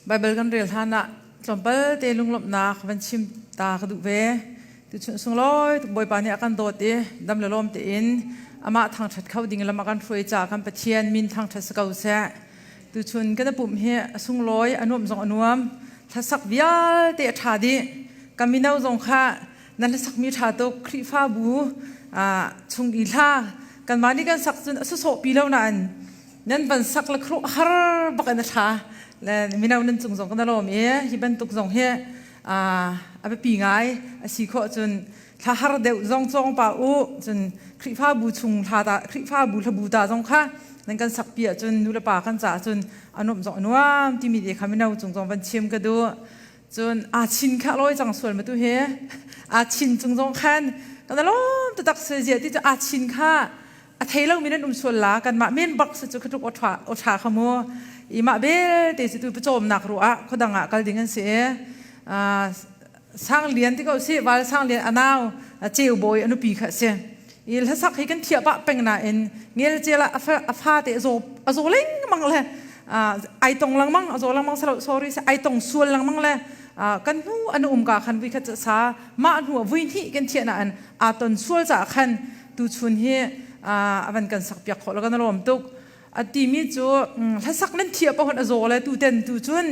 Bible kan rel hlan ah tlawmpal te lunglawmhnak van chim ta ka duh ve. Tuchun sunglawi tuk Bawipa nih a kan dawt i dam le lawm tein amah thangṭhat kho ding lam a kan hruai caah kan Pathian min thangṭhat si ko seh. Tuchun kan i pumh hi a sunglawi, a nuamh zong a nuam. Hlasak vialte a ṭha dih. Kan mino zong kha nan hlasakmi ṭha tuk. Khrihfabu chung i hla kanmah nih kan sak cun a sawsawh pi lo nain nan van sak le khuruh har bak in a ṭha. Le mino nan cung zong kan i lawm i hi bantuk zong hi a biapi ngai a si khawh cun thla har deuh zong cawng pa u cun Khrihfabu chung hla ta Khrihfabu hlabu ta zong kha nan kan sakpi ahcun nu le pa kan caah cun a nuamh zong a nuam timi te kha mino cung zong van chim ka duh cun aa chin kha lawi cang sual ma tu hi aa chin cung zong khan kan lawm taktak se zia ti cu aa chin kha a thei lomi nan um sual la kanmah men bak si cu khatuk aw ṭha kha mu i mah belte cu tu pawcawmnak ruah ah khuadang ah kal ding an si i sang lian ti ko si val sang lian anau ceu bawi a nupi kha si i hlasak hi kan thiah pah peng nain ngel cel ah a fa te a zaw lengmang le ai tong lengmang a zaw lengmang salo sorry ai tong sual lengmang le kan hnu an um ka khan vui khat sa mah hnu ah vui hnih kan thiah nain aa ton sual caah khan tuchun hi a van kan sakpiak khawh lo kan lawm tuk a timi cu hlasak nan thiah paoh a zaw le tuten tu cun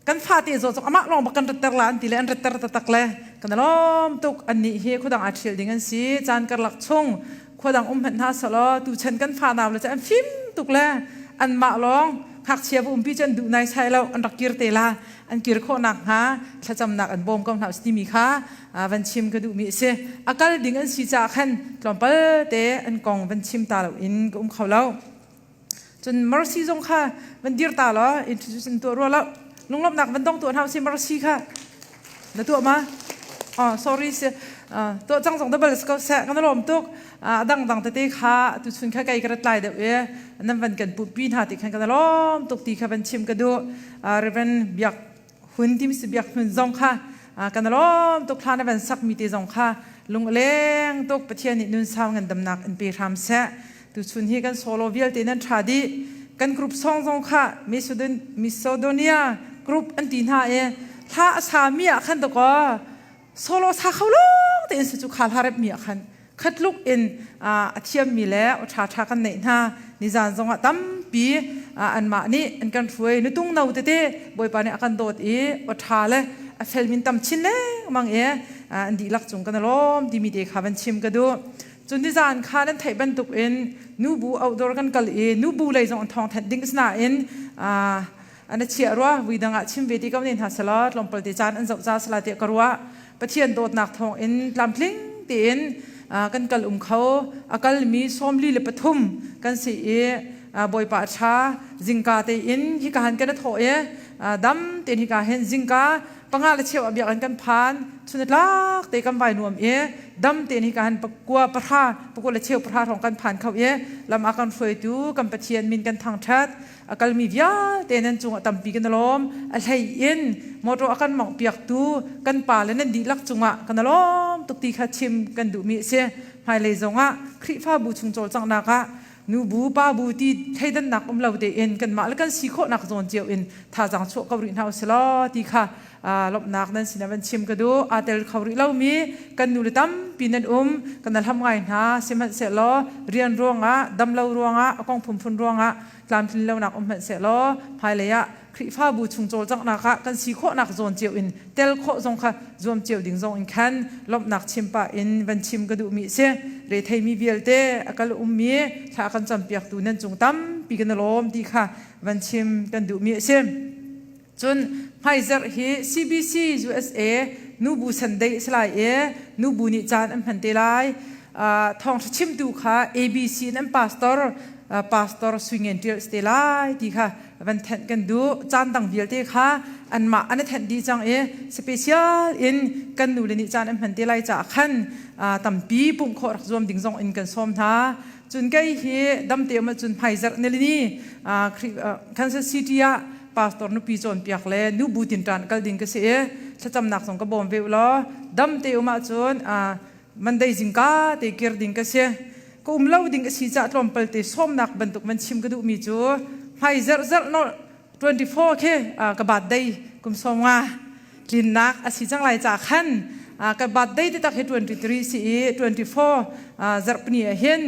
kan fate zaw cok amah lawng bak kan ratter la an ti le an ratter taktak le kan lawm tuk annih hi khuadang aa ṭhial ding an si caan karlak chung khuadang um hmanh hna selaw tuchan kan fa nau le cu an fim tuk le anmah lawng ngakchia va umpi cu an duh nai sai lo an rak kir te la an kir khawh nakhnga thlacamnak an bawm ko hna usih timi kha van chim ka duhmi a si. A kal ding an si caah khan tlawmpal te an kong van chim ta loin ka um kho lo. Cun Mercy zong kha van dir ta law introduce in tuah rua lo. Lunglawmhnak van dong tuah hna usih Mercy kha. Na tuah ma? Oh, sorry si. Tuah cang zong double ko seh kan lawm tuk. A dang dang tete kha tu chun kha kai ka rat lai deuh i nan van kan pumpi hna ti khan kan lawm tuk ti kha van chim ka duh. Reverend Biak Hun tim si Biak Hnun zong kha kan lawm tuk hla na van sak mi te zong kha lung leng tuk Pathian nih nun sau ngandamnak in pe hram seh. Tu chun hi kan solo vialte nan tha dih. Kan group song zong kha Macedonia group an ti hna i hla a sa mi ah khan dakaw solo sa kho lawng tein si cu kha hla rep mi ah khan khatluk in a thiammi le aw ṭha ṭha kan neih hna nizan zongah tampi anmah nih an kan hruai nutung no tete Bawipa nih a kan dawt i aw ṭha le a felmin tam chin lengmang i an dihlak cung kan i lawm timi te kha van chim ka duh. Cun nizan kha nan theih bantuk in nubu outdoor kan kal i nubu lei zong an thawng thanh ding asinain an a chiah rua vui dang ah chim ve ti ko ne hna selaw tlawmpal te caan an zoh ca sala tiah ka ruah. Pathian dawtnak thawng in tlamtling tein kan kal um kho a kalmi 43 kan si i Bawipa a ṭha zingka tein hika han kan i thawh i dam tein hika hin zingka panga le cheu ah biakinn kan phan chun tlak te kan vai nuam i dam tein hika han pakua pahra pakua le cheu pahra hrawng kan phan kho i lam a kan hruaitu kan Pathian min kan thangṭhat a kalmi vialte nan cungah tampi kan i lawm a hlei in motor a kan mongh piaktu kan pa le nan dihlak cungah kan i lawm tuk ti kha chim kan duhmi a si hmailei zongah Khrihfabu chung cawlcanghnak ah nubu pa bu ti thleidannak um lo tein kanmah le kan si khawhnak zawn cio in thazaang chuah ko rih hna usih law ti kha lawmhnak nan sinah van chim ka duh aa tel kho rih lomi kan nu le tampi nan um kan hlam ngai hna sihmanhsehlaw rian ruangah damlo ruangah a kong phunphun ruangah tlamtlin lonak um hmanh sehlaw hmailei ah Khrihfabu chung cawlcanghnak ah kan si khawhnak zawn cio in tel khawh zong kha zuam cio ding zong in khan lawmhnak chim pah in van chim ka duhmi a si. Retheimi vialte a kal ummi thla kan campiaktu nan cung tampi kan i lawm ti kha van chim kan duhmi a si. Cun hmaizarh hi CBC USA nubu Sunday a si lai i nubu nih caan an hman te lai. Thawngṭha chimtu kha ABC in an pastor pastor Sui Ngen Ṭial si te lai ti kha van thenh kan duh. Caan dang vialte kha anmah an i thenh dih cang i special in kan nule nih caan an hman te lai caah khan tampi pumh khawh rak zuam ding zong in kan sawm hna. Cun kei hi damte um ahcun hmaizarh nilini Kansas City ah pastor nupi cawnpiak le nubu tinṭan kal ding ka si i thlacamnak zong ka bawm ve u law damte um ahcun Monday zingka te kir ding ka si. Ka um lo ding a si caah tlawmpal te sawmnak bantuk man chim ka duhmi cu hmai zerh zerh nolh 24 khi ka birthday kum 50 tlinnak a si cang lai ca khan ka birthday te tak hi 23 si i 24 zarhpini ah hin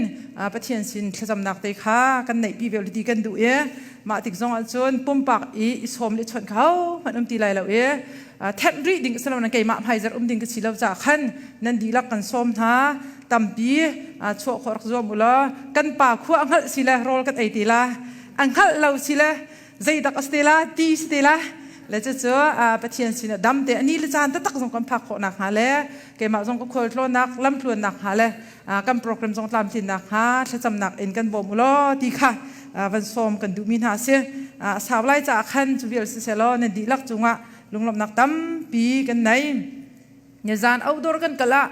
Pathian sin thlacamnak te kha kan neih pi ve ti kan duh i mah tik zong ahcun pumpak i i sawm le chawnh kho hmanh um ti lai lo i thenh rih ding si lo nan keimah hmaizarh um ding ka si lo ca khan nan dihlak kan sawm hna tampi chuah khawh rak zuam u law kan pa khua a hngalh si le rawl kan ei ti la a hngalh lo si le zeidak a si te la ti si te la le cucu Pathian sin ah dam te ani le caan taktak zong kan phak khawh nak hnga le keimah zong ka khualtlawnnak lamtluannak hnga le kan program zong tlamtlinnak hnga thlacamnak in kan bawm u law ti kha van sawm kan duhmi hna si sau lai caah khan cu vial siselaw nan dihlak cungah lunglawmhnak tampi kan nei nizan outdoor kan kal ah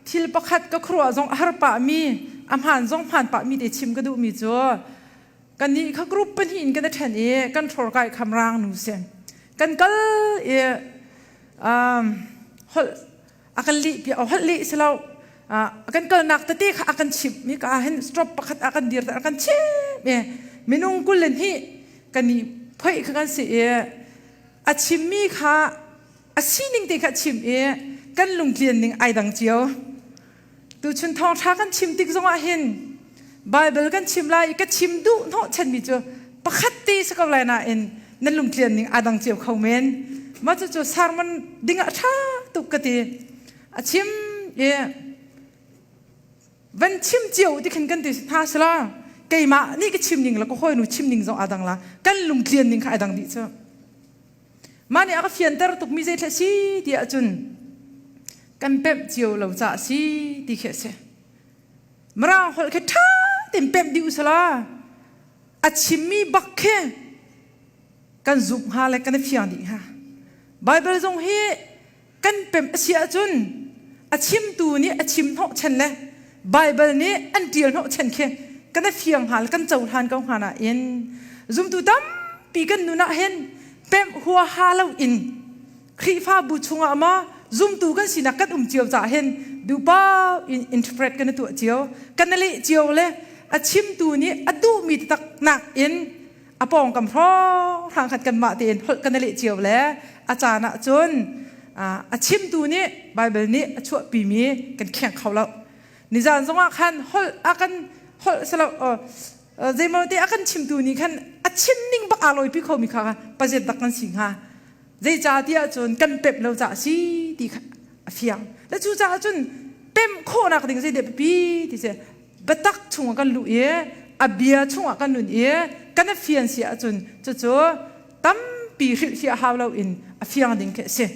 thil pakhat ka khuaruah zong a har pah mi a hmaan zong hmaan pah mi te chim ka duh mi cu kannih kha group pahnih in kan i ṭhen i kan ṭhawrkai kham rang nu si kan kal i holh a kan lih pi holh lih si lo a kan kalnak tete kha a kan chimh mi ka hin stop pakhat a kan dir a kan chimh i minung 22 kan i phoih kha kan si i a chimmi kha a sining te kha a chim i kan lungtlian ning ai dang cio Tuchun thawngṭha kan chim tik zongah hin Baibal kan chim lai i ka chim duh hnawhchanmi cu pakhat te si ko lai nain nan lungtlian ning aa dang cio kho men. Mah cucu sermon ding ah ṭha tuk ka ti. A chim i van chim cio ti khin kan ti hna sila keimah nih ka chim ning le ka hawinu chim ning zong aa dang la kan lungtlian ning kha ai dang dih cu. Mah nih a ka fianter tukmi zeithla si ti ahcun kan pemh cio lo caah si ti khi a si. Mirang holh khi ṭha tein pemh dih usila a chimmi bak khi kan zumh hnga le kan i fiang dih hnga. Baibal zong hi kan pemh a si ahcun a chimtu nih a chim hnawhchan le Baibal nih an ṭial hnawhchan khi kan i fiang hnga le kan cohlan ko hnga nain zumtu tampi kan nun ah hin pemh huaha loin Khrihfabu chungah maw zumtu kan sinak kan um cio caah hin duhpau in interpret kan i tuah cio kan i leh cio le a chimtu nih a duhmi taktak nakin a pawngkam hrawnghrang khan kanmah tein holh kan i leh cio le a caan ah cun a chimtu nih Baibal nih a chuahpimi kan kheng kho lo nizan zongah khan holh a kan holh selo zeimaw te a kan chimtu nih khan a chim ning bak aa lawipi khomi kha pazet bak kan si hnga zeicah tiah cun kan pemh lo caah si ti kha a fiang le cucaah cun pemh khawhnak ding zei biapi ti si biatak chungah kan luh i a bia chungah kan nun i kan a fian si ahcun cucu tampi hrilhfiah hau loin a fiang ding khi a si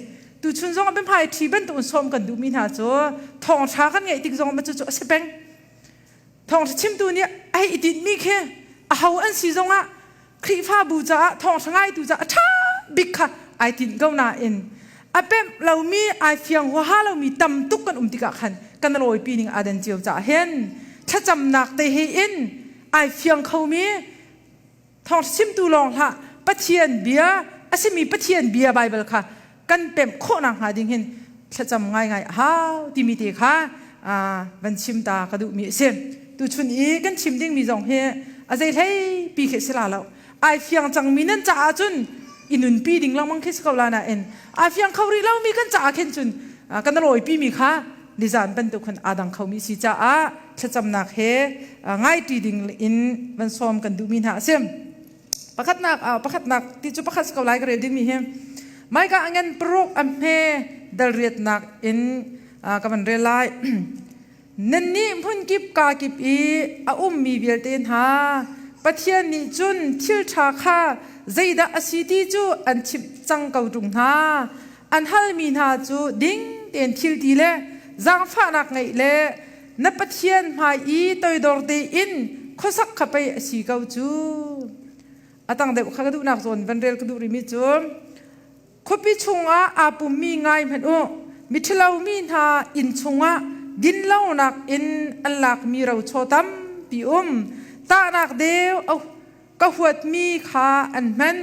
tuchun zong ah biahmai ṭhi bantuk in sawm kan duhmi hna cu thawngṭha kan ngeih tik zong ah cucu a si peng thawngṭha chimtu nih a hei i tinhmi khi aho an si zongah Khrihfabu caah thawngṭha ngaitu caah a ṭha bik kha ai tinh ko nain a pemh lomi ai fiang huaha lomi tam tuk kan um tikah khan kan rawipi ning aa dan cio caah hin thlacamnak te he in ai fiang khomi thawngṭha chimtu lawng hlah Pathian bia a simi Pathian bia Baibal kha kan pemh khawh nakhnga ding hin thlacam ngaingai a hau timi te kha van chim ta ka duhmi a si. Tuchun i kan chim dingmi zong hi a zei hlei pi khi si la lo. Ai fiang cangmi nan caah cun i nunpi ding lengmang khi si ko la nain ai fiang kho rih lomi kan caah khin cun kan rawipi mi kha nizan bantuk khan aa dang khomi si caah thlacamnak he ngaiṭi ding in van sawm kan duhmi hna a si. Pakhatnak pakhatnak ti cu pakhat si ko lai ka rel dingmi hi Maika angen paruk a hme dalriatnak in ka van rel lai. Nannih hmunkip kaa kip i a ummi vialte hna Pathian nih cun thil ṭha kha zeidah a si ti cu an chimh cang ko ṭung hna. An halmi hna cu ding tein thil ti le zaangfahnak ngeih le na Pathian hmai i toidor tein khuasak kha pei a si ko cu. A tang deuh kha ka duhnak zawn van rel ka duh rihmi cu khuapi chungah aa pummi ngai hmanh u miṭhalo mi hna inn chungah dinlonak in an lakmi rochaw tampi um tahnak deu ka huatmi kha an hman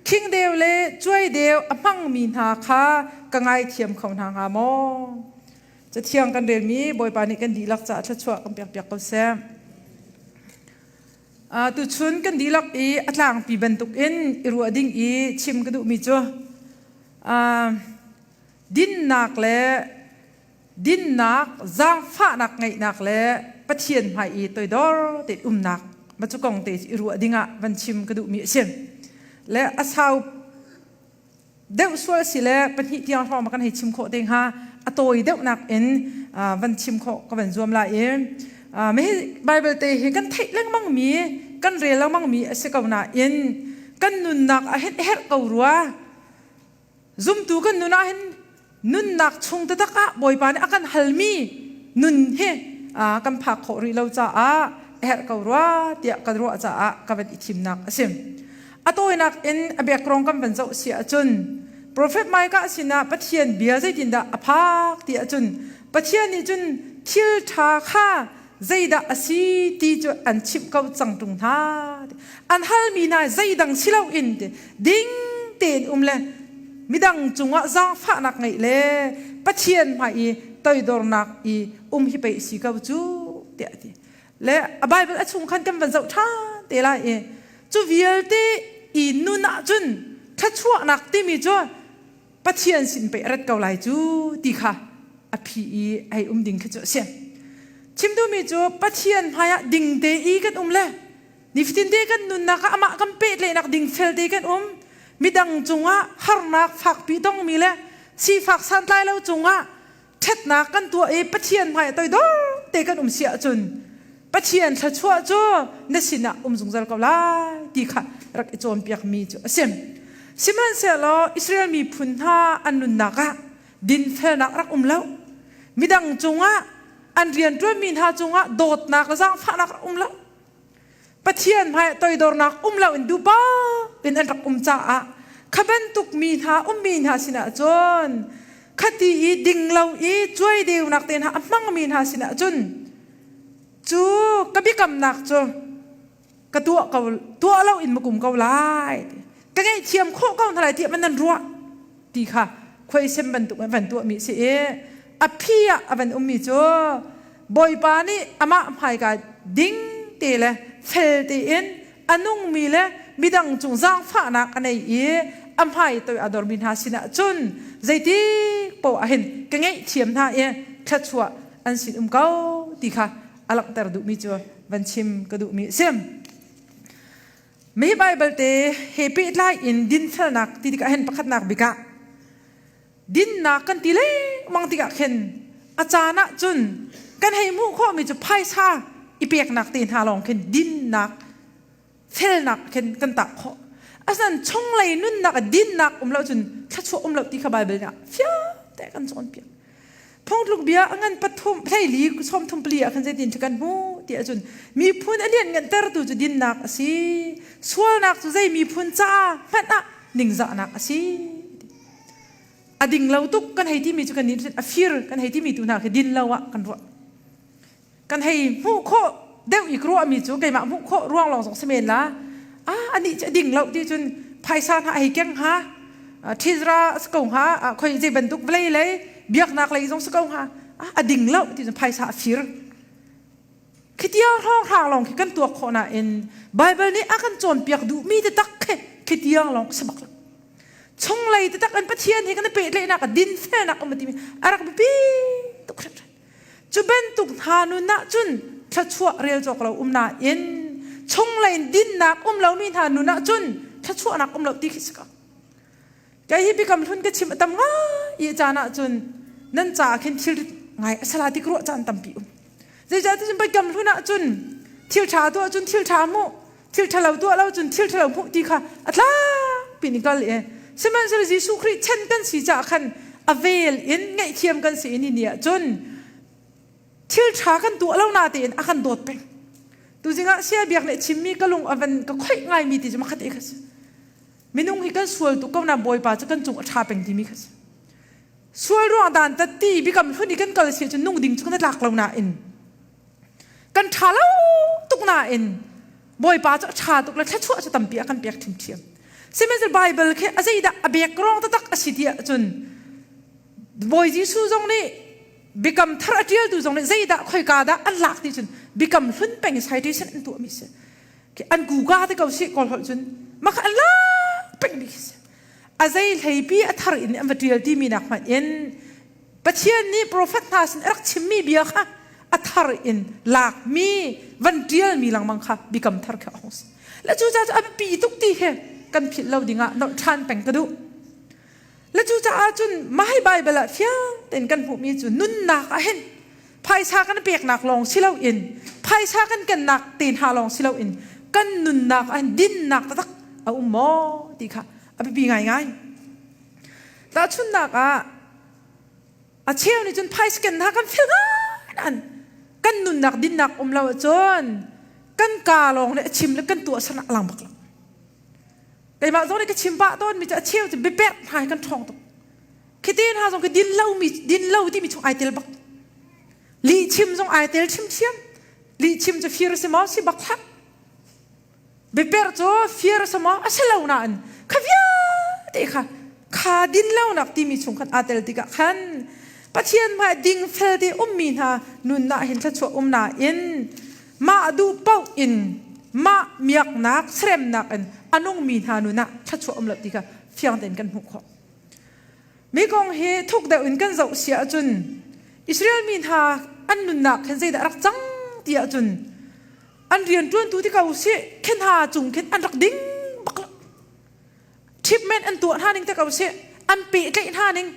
khing deu le cuai deu a hmangmi hna kha ka ngaithiam kho hna hnga maw Cathiang kan relmi Bawipa nih kan dihlak caah thluachuah kan pekpiak ko seh. Tuchun kan dihlak i a tlangpi bantukin i ruah ding i chim ka duhmi cu dinnak le dinnak, zaangfahnak ngeihnak le Pathian hmai i toidor tein umnak ma cu kong te i ruah dingah van chim ka duhmi a si. Le a sau deuh sual si le pahnih tiang hrawng ma kan hei chim khawh te hnga a tawi deuhnak in van chim khawh ka van zuam lai i hi Bible te hi kan theih lengmang mi kan rel lengmang mi a si ko nain kan nunnak ah hin herh ko rua zumtu kan nun ah hin nunnak chung taktak ah Bawipa nih a kan halmi nun hi kan phak khawh rih lo caah a herh ko rua tiah ka ruah caah ka van i thimnak a si. A tawinak in a background kan van zoh si ahcun Prophet Micah sinah Pathian bia zeitindah a phak ti ahcun Pathian nih cun thil ṭha kha zeidah a si ti cu an chimh ko cang ṭung hna. An halmi hna zeidang si loin ding tein um le midang cungah zaangfahnak ngeih le Pathian hmai i toidornak i um hi pei si ko cu tiah a ti. Le a Bible a chung khan kan van zoh ṭhan te lai i cu vialte i nun ahcun thluachuahnak timi cu Pathian sin pei a rat ko lai cu ti kha a phi i hei um ding khi cu a si. Chim duhmi cu Pathian hmaiah ding te i kan um le nifatin te kan nunnak ah amah kan pehtlaihnak ding fel te kan um midang cungah harnak fakpi tongmi le sifak santlai lo cungah ṭhatnak kan tuah i Pathian hmai ah toidor te kan um si ahcun Pathian thluachuah cu na sinah um zungzal ko lai ti kha rak i cawnpiakmi cu a si. Sihmanhsehlaw Israel miphun hna an nunnak ah dinfelnak rak um lo. Midang cungah an rianṭuanmi hna cungah dawtnak le zaangfahnak rak um lo. Pathian hmai toidornak um loin duhpa in an rak um caah kha bantuk mi hna ummi hna sinah cun khati i ding lo i cuai deunak te hna a hmangmi hna sinah cun cu ka biakamnak cu ka tuah ko tuah lo in makum ko lai ka ngaihthiam khawh ko hna lai tiah man nan ruah ti kha khuaisem bantuk an van tuahmi si i a phi ah a van ummi cu Bawipa nih amah hmaika ding te le fel tein a nungmi le midang cung zaangfahnak a nei i a hmai toi a dormi hna sinah cun zeiti poah ah hin ka ngaihthiam hna i thluachuah an sin um ko ti kha a langhter duhmi cu van chim ka duhmi a si. Mi Baibal te he pehtlai in dinfelnak ti tikah hin pakhatnak bik ah dinnak kan ti lengmang tikah khin a caan ah cun kan hei hmuh khawhmi cu phaisa i peknak te hna lawng khin dinnak felnak khin kan tah khawh. Asinain chunglei nunnak ah dinnak um lo cun thluachuah um lo ti kha Baibal nih fiang te kan cawnpiak. Phungtluk bia a ngan pathum hleili sawmthum pali ah khan zeitin kan hmuh ti ahcun miphun a lianngantertu cu dinnak a si sualnak cu zei miphun ca hmanh ah ningzahnak a si a ding lo tuk kan hei timi cu kan nih a fir kan hei timi tu hna khi din lo ah kan ruah kan hei hmuh khawh deuh i ka ruahmi cu keimah hmuh khawh ruang lawng zong si men la ah anih cu a ding lo ti cun phaisa hna hei keng hnga thizra si ko hnga khoi zei bantuk vawlei lei biaknak lei zong si ko hnga a ding lo ti cun phaisa a fir khitiang hrawng hrang lawng khi kan tuak khawh nain Bible nih a kan cawnpiak duhmi te tak khi khitiang lawng si bak lo chunglei te tak an Pathian he kan i pehtlaihnak a dinfelnak um timi a rak biapi tuk hringhran Cu bantuk hna nun ah cun thluachuah rel cawk lo um nain chunglei in dinnak um lomi hna nun ah cun thluachuahnak um lo ti khi si ko. Kei hi biakam hlun ka chim a tam ngai i caan ah cun nan caah khin thil ngai a sala ti ka ruah caan tampi um. Zeicah ti cun biakam hlun ah cun thil ṭha tuah cun thil ṭha hmuh thil ṭhalo tuah lo cun thil ṭhalo hmuh ti kha a tlangpi in kal i sihmanhsehlaw Jesuh Khrih chan kan si caah khan a vel in ngaihthiam kan si i ni ni ah cun thil ṭha kan tuah lo na tein a kan dawt peng tuzing ah sia biak nih chimmi ka lung a van ka khoih ngaimi ti cu makhat e kha si minung hi kan sual tuk ko na bawipa cu kan cung a ṭha peng timi kha si sual ruang dan tat ti bikam hlun i kan kal si cun nung ding cu kan tlak lo nain kan ṭha lo tuk nain Bawipa cu a ṭha tuk le thluachuah cu tampi a kan pek ṭhiamṭhiam. Sihmanhsehlaw Baibal khi a zeidah a background taktak a si ti ahcun Bawi Jesuh zong nih biakam thar a ṭialtu zong nih zeidah khoika dah an lak ti cun biakam hlun peng i citation an tuahmi si. An kuka te ko si kawl holh cun mah kha an lak peng mi khi si. A zei hleipi a thar in an va ṭial timi nak hmanh in Pathian nih profet hna sin a rak chimmi bia kha a thar in lakmi van ṭialmi lengmang kha biakam thar kha a hung si. Le cucaah cu a biapi tuk ti hi kan philh lo dingah nolh ṭhan peng ka duh. Le cucaah cun mah hi Baibal ah fiang tein kan hmuhmi cu nunnak ah hin phaisa kan peknak lawng si loin phaisa kan kennak te hna lawng si loin kan nunnak ah hin dinnak taktak a um maw ti kha a biapi ngaingai. Tahchunhnak ah a cheu nih cun phaisa ken hna kan fel ngai kan nunnak dinnak um lo ahcun kan kaa lawng nih a chim le kan tuahsernak a lang bak lo. Keimah zong nih ka chim pah tawn mi cu a cheu cu biapek hna hi kan ṭhawng tuk. Khite hna zong khi din lo mi din lo timi chung ai tel bak. Lih chim zong ai tel chimchiam. Lih chim cu fir si maw si bak hlah. Biaper cu fir si maw a si lo nain kha vialte kha kha din lonak timi chung khan aa tel tikah khan Pathian hmai dingfel te ummi hna nunnak hin thluachuah um nain mah duh paoh in mah miaknak seremnak in a nungmi hna nun ah thluachuah um lo ti kha fiang tein kan hmuh khawh. Mi kong hi thuk deuh in kan zoh si ahcun Israel mi hna an nunnak khin zeidah rak cang ti ahcun an rianṭuantu ti ko sih khin hna cung khin an rak ding bak lo. Treatment an tuah hna ning te ko sih an pehtlaih hna ning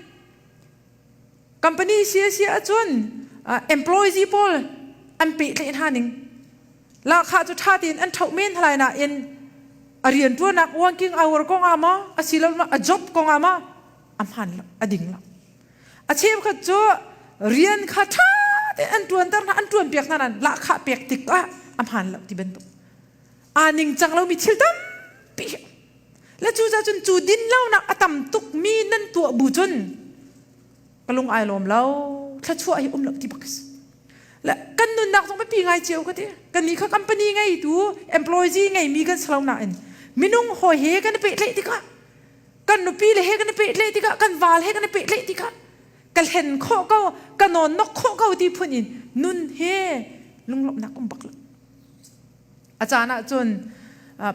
Company si a si ahcun employee pawl an pehtlaih hna ning lahkhah cu ṭha tein an ṭhoh men hna lai nain a rianṭuannak working hour kong ah maw asiloah a job kong ah maw a hmaan lo a ding lo. A cheukhat cu rian kha ṭha tein an ṭuanter hna an ṭuanpiak hna nain lahkhah pek tik ah a hmaan lo ti bantuk. Aa ningcang lomi thil tampi Le cucaah cun cu dinlonak a tam tukmi nan tuah bu cun ka lung ai lawm lo thluachuah hi um lo ti bak si. Le kan nunnak zong biapi ngai cio ka ti. Kan nih kha company ngeitu employee ngeimi kan si lo nain minung hawi he kan i pehtlaih tikah kan nupi le he kan i pehtlaih tikah kan val he kan i pehtlaih tikah ka hlen khawh ko ka nawn nok khawh ko ti phun in nun he lunglawmhnak um bak lo. A caan ahcun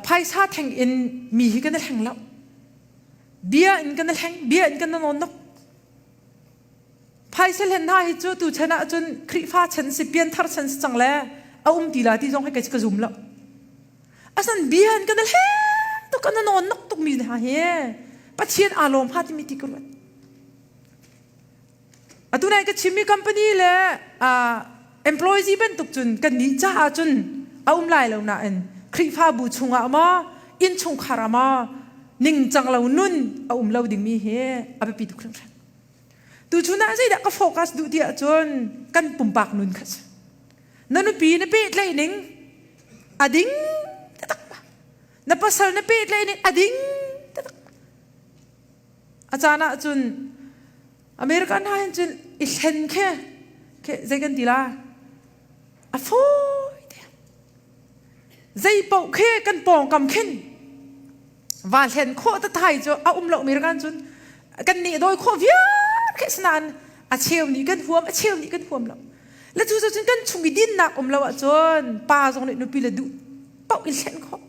phaisa theng in mi hi kan i hleng lo. Bia in kan i hleng, bia in kan i nawnnok. Phaisa hlen hna hi cu tu chan ahcun Khrihfa chan si pianthar chan si cang le a um ti la ti zong hi kei ka zum lo. Asan bia in kan i hleng tuk kan i nawnnok tuk mi hna hi Pathian aa lawm hnga timi ti ka ruat. Atu nai ka chimmi company le employee bantuk cun kan nih caah cun a um lai lo nain Khrihfabu chungah maw innchungkhar ah maw ningcang lo nun a um lo dingmi hi a biapi tuk hringhran. Tuchun ah zeidah ka focus duh ti ahcun kan pumpak nun kha si. Na nupi na pehtlaih ning a ding taktak na pasal na pehtlaih ning a ding taktak A caan ah cun American hna hin cun i hlen khi khi zei kan ti la a fawi te zei paoh khi kan pawngkam khin va hlen khawh ta thai cu a um lo American cun kan nih dawi khawh viar khi sinain a cheu nih kan huam a cheu nih kan huam lo le cu cun kan chung i dinnak um lo ahcun pa zong nih nupi le duh paoh in hlen khawh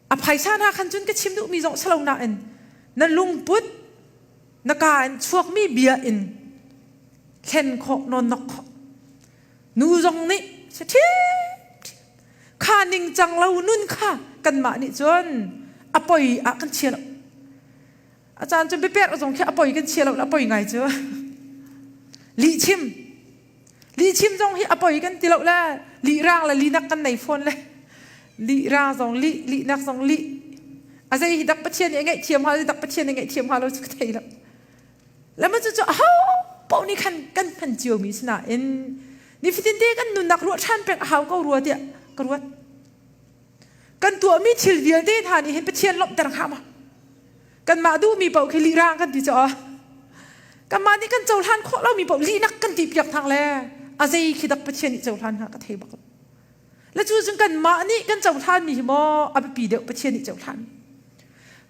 A phaisa hna khan cun ka chim duhmi zong si lo nain na lungput na kaa in chuakmi bia in thlen khawh nawnnok khawh. Nu zong nih si kha ningcang lo nun kha kanmah nih cun a poi ah kan chia lo. A caan cun biaperh zong khi a poi kan chia lo a poi ngai cu. Lihchim Lihchim zong hi a poi kan ti lo le lihraang le linak kan nei fawn le lihraang zong lih lihnak zong lih a zei hi dak Pathian nih a ngaihthiam hnga dak Pathian nih ngaihthiam hnga lo cu ka thei lo le ma cu cu aho paoh nih khan kan hman cio mi si nain nifatin te kan nunnak ruah ṭhan peng a hau ko rua tiah ka ruat kan tuahmi thil vialte hna nih hin Pathian lawmhter hnga ma Kanmah duhmi paoh khi lihraang kan ti caw. Kanmah nih kan cohlan khawh lomi paoh lihnak kan ti piak thang le a zei khi dak Pathian nih cohlan hnga ka thei bak lo. Le cu cun kanmah nih kan cohlanmi hi maw a biapi deuh Pathian nih cohlan.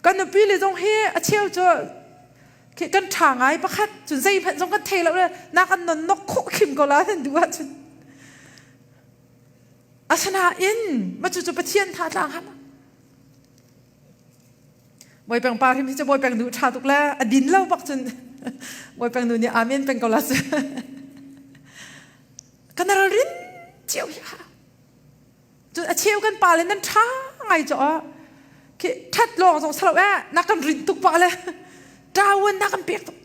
Kan nupi le zong hi a cheu cu kan ṭha ngai pakhat cun zeihmanh zong kan thei lo le na kan non nok khawh khim ko la nan duh ahcun. Asinain ma cu cu Pathian tha tlang ham. Bawi peng pa hrim hi cu bawi peng nu tha tuk le a din lo bak cun bawi peng nu nih amen peng ko la cu. Kan ral rin cio hi ha. Cun a cheu kan pa le nan ṭha ngai cu ah khi ṭhat lawng zong salo eh na kan rinh tuk pah le ṭawan na kan pek tuk.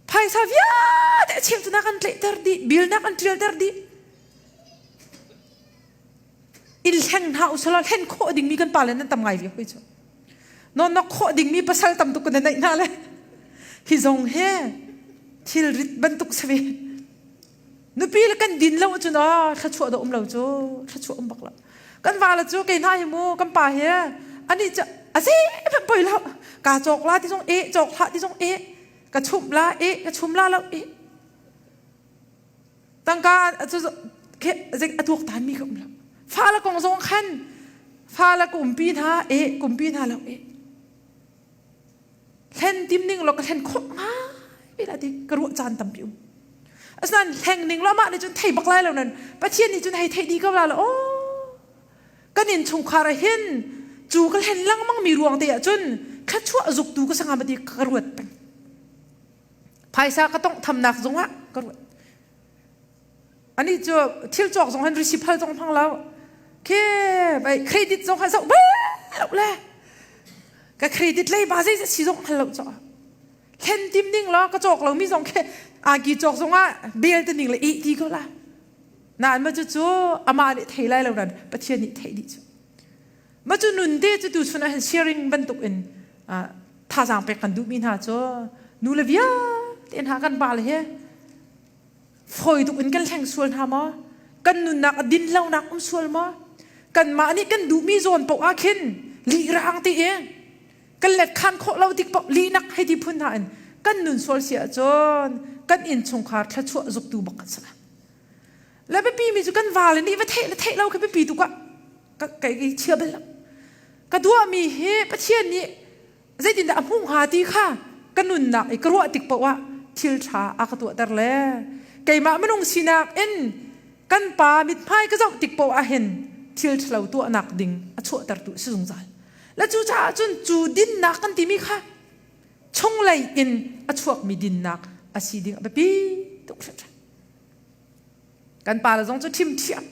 Phaisa vialte a cheu cu na kan tlaihter dih, bil na kan ṭialter dih. In hleng hna usalaw hlen khawh dingmi kan pa le nan tam ngai ve hoi cu. Non nok khawh dingmi pasal tam tuk kan neih hna le hi zong he thilrit bantuk si ve. Nupi le kan din lo ahcun ah thluachuah dah um lo cu thluachuah um bak lo. Kan va le cu kei hna hi mu kan pa hi ani cu a zei hmanh poi lo ka cawk la ti zong e cawk hlah ti zong e ka chumh la e ka chum la lo e tangka cu zei a tuak tan mi ka um lo fa le kong zong khan fa le ka umpi hna e kumpi hna lo e Hlen tim ning law ka hlen khawh ngai la ti ka ruah caan tampi um. Asinain hleng ning law mah nih cun thei bak lai lo nan Pathian nih cun hei theih dih ko la aw kan inn chungkhar ah hin cu ka hlen lengmang mi ruang te ah cun thluachuah zuktu ka sangam ti ka ruat peng. Phaisa ka tongh thamnak zongah ka ruat. Ani cu thil cawk zong han receipt hal zong hmang lo. Khi bai credit zong han zoh bal lo le. Ka credit lei ba zei si zong hal lo cho. Thlen tim ding lo ka cawk lo mi zong khi angki cawk zong ah bel te ning le i ti ko la. Nain ma cu cu amah nih thei lai lo nan Pathian nih theih dih cu. Ma cu nun te cu tu chun ah hin sharing bantuk in thazaang pek kan duhmi hna cu nu le vialte hna kan pa le he Fawi tuk in kan hleng sual hna maw? Kan nunnak a din lonak um sual maw? Kanmah nih kan duhmi zawn paoh ah khin lihraang ti i kan let khan khawh lo tik paoh lihnak hei ti phun hna in kan nun sual si ahcun kan innchungkhar thluachuah zuktu bak kan si lai. Le biapi mi cu kan vale nih va theih le theih lo khi biapi tuk ah ka kai chia bal lo. Ka duahmi hi Pathian nih zeitindah a hmuh hnga ti kha ka nunnak i ka ruah tik paoh ah thil ṭha a ka tuahter le keimah minung sinak in kan pa mithmai ka zoh tik paoh ah hin thil ṭhalo tuahnak ding a chuahtertu a si zungzal. Le cucaah cun cu dinnak kan timi kha chunglei in a chuakmi dinnak a si ding a biapi tuk hringhran. Kan pa le zong cu ṭhimṭhiam.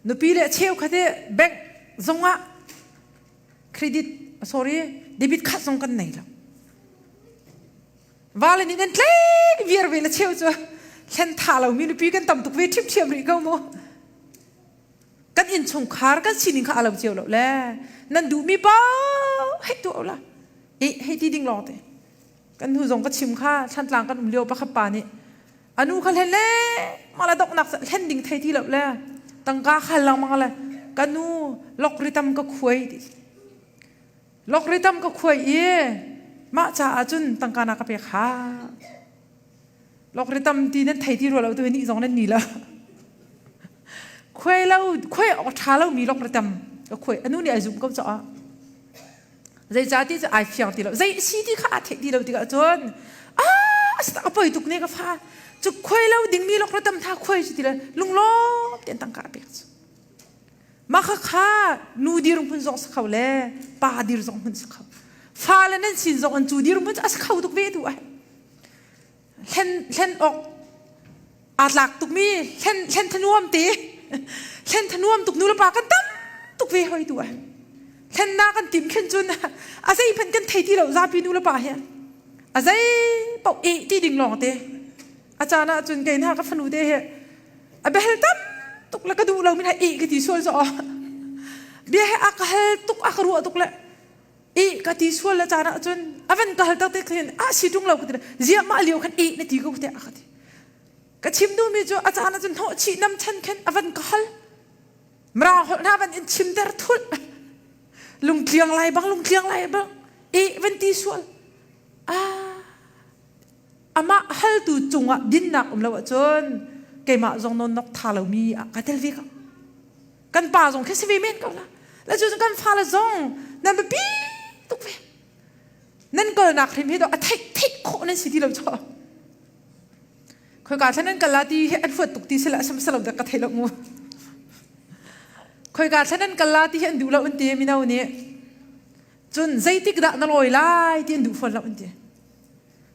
Nupi le cheukhat i bank zongah credit sorry debit card zong kan nei lo vale nih nan tlek viar ve le cheu cu thlen tha lo mi nupi kan tam tuk ve ṭhimṭhiam rih ko mu kan innchungkhar kan sining kha alo cio lo le nan duhmi paoh hei tuah la i hei ti ding lawng te kan hnu zong ka chim kha thlantlang kan um lio pakhat pa nih anu kha hlen le mah le donghnak hlen ding thei ti lo le tangka khal lengmang le ka nu lokri tam ka khuai ti lokri tam ka khuai i mah caah cun tangka na ka pek ha lokri tam ti nan thei ti rua lo tu ni zong nan ni lo khuai lo khuai awk tha lo mi lokri tam ka khuai anu nih ai zum ko caah Zeicahti cu ai fiang ti lo. Zei si ti kha aa theih ti lo tikah cun ah a poi tuk ne ka fa. Cu khuai lo dingmi lok tam tha khuai cu ti le lunglawm tein tangka a pek cu. Mah kha kha nu dirhmun zong si kho le pa dir zong hmun si kho. Fa le nan sin zong an cu dirhmun cu a si kho tuk ve tu ai. Hlen hlen awk aa tlak tukmi hlen hlen thanuam te hlen thanuam tuk nu le pa kan tam tuk ve hoi tu ah hlennak kan tim khin cun a zei hmanh kan thei ti lo zapi nu le pa hi a zei paoh eh ti ding lawng te a caan ah cun kei hna ka fanu te hi a behel tam tuk le ka duh lo min ha eh ka ti sual zo bia he a ka hal tuk a ka ruah tuk le i ka ti sual le caan ah cun a van ka hal tak te khin a si tung lo ka ti ziah mah lio khan e na ti ko te a ka ti ka chim duhmi cu a caan ah cun hnawh chih nam chan khin a van ka hal mra holh hna van in chim ter thul lungtliang lai bang lungtliang lai bang e van ti sual a amah haltu cungah dinnak um lo ahcun keimah zong non nok tha lomi ah ka tel ve ko kan pa zong khi si ve men ko la la cu kan fale zong nan biapi tuk ve nan kalnak hrim hi to a theih theih khawh nan si ti lo chaw. Khoika thlan an kal la ti hi an huat tuk ti sila asam salo dak ka thei lo mu. Khoika thlan an kal la ti hi an duh lo an ti mino nih. Cun zeitik dah na lawi lai ti an duh fawn lo an ti.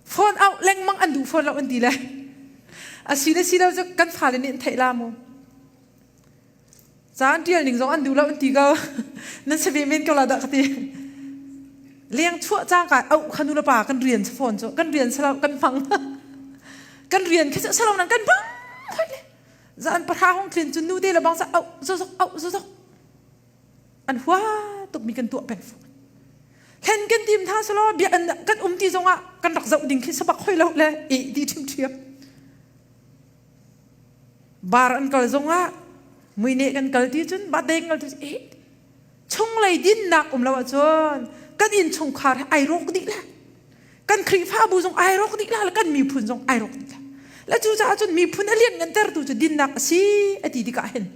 Phone auh lengmang an duh fawn lo an ti le. A si le si lo cu kan fale nih an theih la mu. Caan ṭial ning zong an duh lo an ti ko. Nan si ve men ko la dah ka ti. Leng chuah cangka auh kha nu le pa kan rian si fawn cu kan rian salo kan hmang. Kan rian khi cu salo nan kan hmang. Zan pahra hong tlin cu nu te le bang sa auh zozok auh zozok. An hua tuk mi kan tuah peng fawn. Hlen kan tim hna selaw bia an kan um ti zongah kan rak zoh ding khi sabak hoi lo le e ti ṭhimṭhiam. Bar an kal zongah muine kan kal ti cun birthday kan kal ti cun eh chunglei dinnak um lo ahcun kan innchungkhar hi ai rawk dih la. Kan Khrihfabu zong ai rawk dih la le kan miphun zong ai rawk dih la. Le cucaah cun miphun a lianngantertu cu dinnak a si a ti tikah hin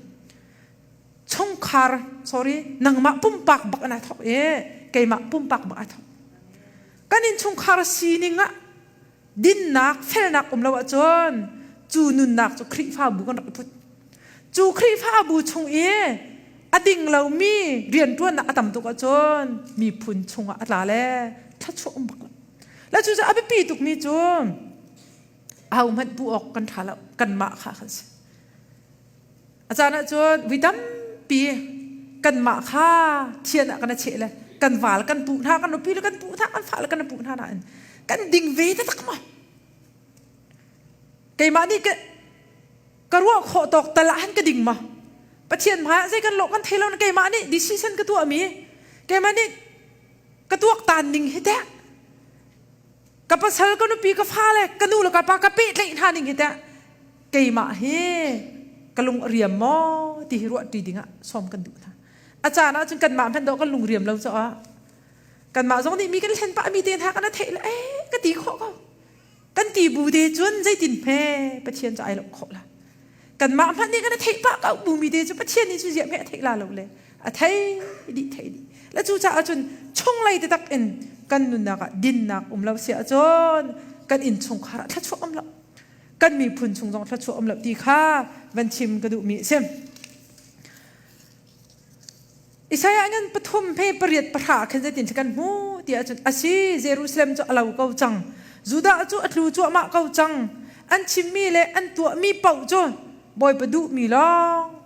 chungkhar sorry nangmah pumpak bak an ai thawk i keimah pumpak bak ai thawk. Kan innchungkhar sining ah dinnak felnak um lo ahcun cu nunnak cu Khrihfabu kan rak i put. Cu Khrihfabu chung i a ding lomi rianṭuannak a tam tuk ahcun miphun chungah a tla le thluachuah um bak lo. Le cu cu a biapi tukmi cu ahohmanh puh awk kan ṭha lo kanmah kha kan si. A caan ahcun vui tampi kanmah kha thian ah kan i cheh le kan val kan puh hna kan nupi le kan puh hna kan fale kan puh hna nain kan ding ve taktak maw? Keimah nih ka, ka ruah khawh tawk tal ah han ka ding maw? Pathian hmai ah zei kan lawh kan thei lo keimah nih decision ka tuahmi keimah nih ka tuaktan ning hi teh ka pasal ka nupi ka fale ka nu le ka pa ka pehtlaih hna ning hi teh keimah hi ka lung a riam maw ti hi ruah ṭi dingah sawm kan duh hna a caan ah cun kanmah hmanh dawh kan lung riam lo caah kanmah zong nih mi kan hlen pah mi te hna kan theih le eh ka ti khawh ko kan ti bu te cun zeitin hme Pathian cu ai lawmh khawh la kanmah hmanh nih kan theih pah ko bu mi te cu Pathian nih cu ziah hme a theih la lo le a thei dih thei dih le cu caah cun chunglei te tak in kan nunnak ah dinnak um lo si ahcun kan inn chungkhar ah thluachuah um lo kan miphun chung zong thluachuah um lo ti kha van chim ka duhmi a si Isaiah ngan pathum he pariat pahra khan zeitin kan hmu ti ahcun asi Jerusalem cu a lo ko cang Judah cu a tlu cuahmah ko cang an chimmi le an tuahmi paoh cu Bawipa duhmi lawng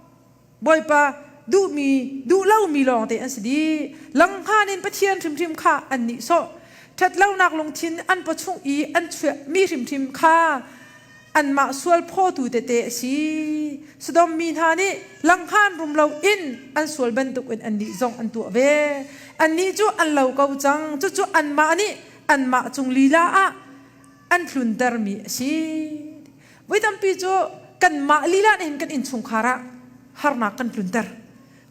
Bawipa duhmi duh lomi lawngte an si dih. Langhngan in Pathian hrimhrim kha an nihsawh. Ṭhatlonak lungthin an pawchung i an chuahmi hrimhrim kha anmah sual phawtu tete a si. Sodom mi hna nih langhngan rum loin an sual bantukin annih zong an tuah ve. Annih cu an lo ko cang. Cucu anmah nih anmah cung lila ah an tluntermi a si. Voi tampi cu kanmah lila nih hin kan innchungkhar ah harnak kan tlunter.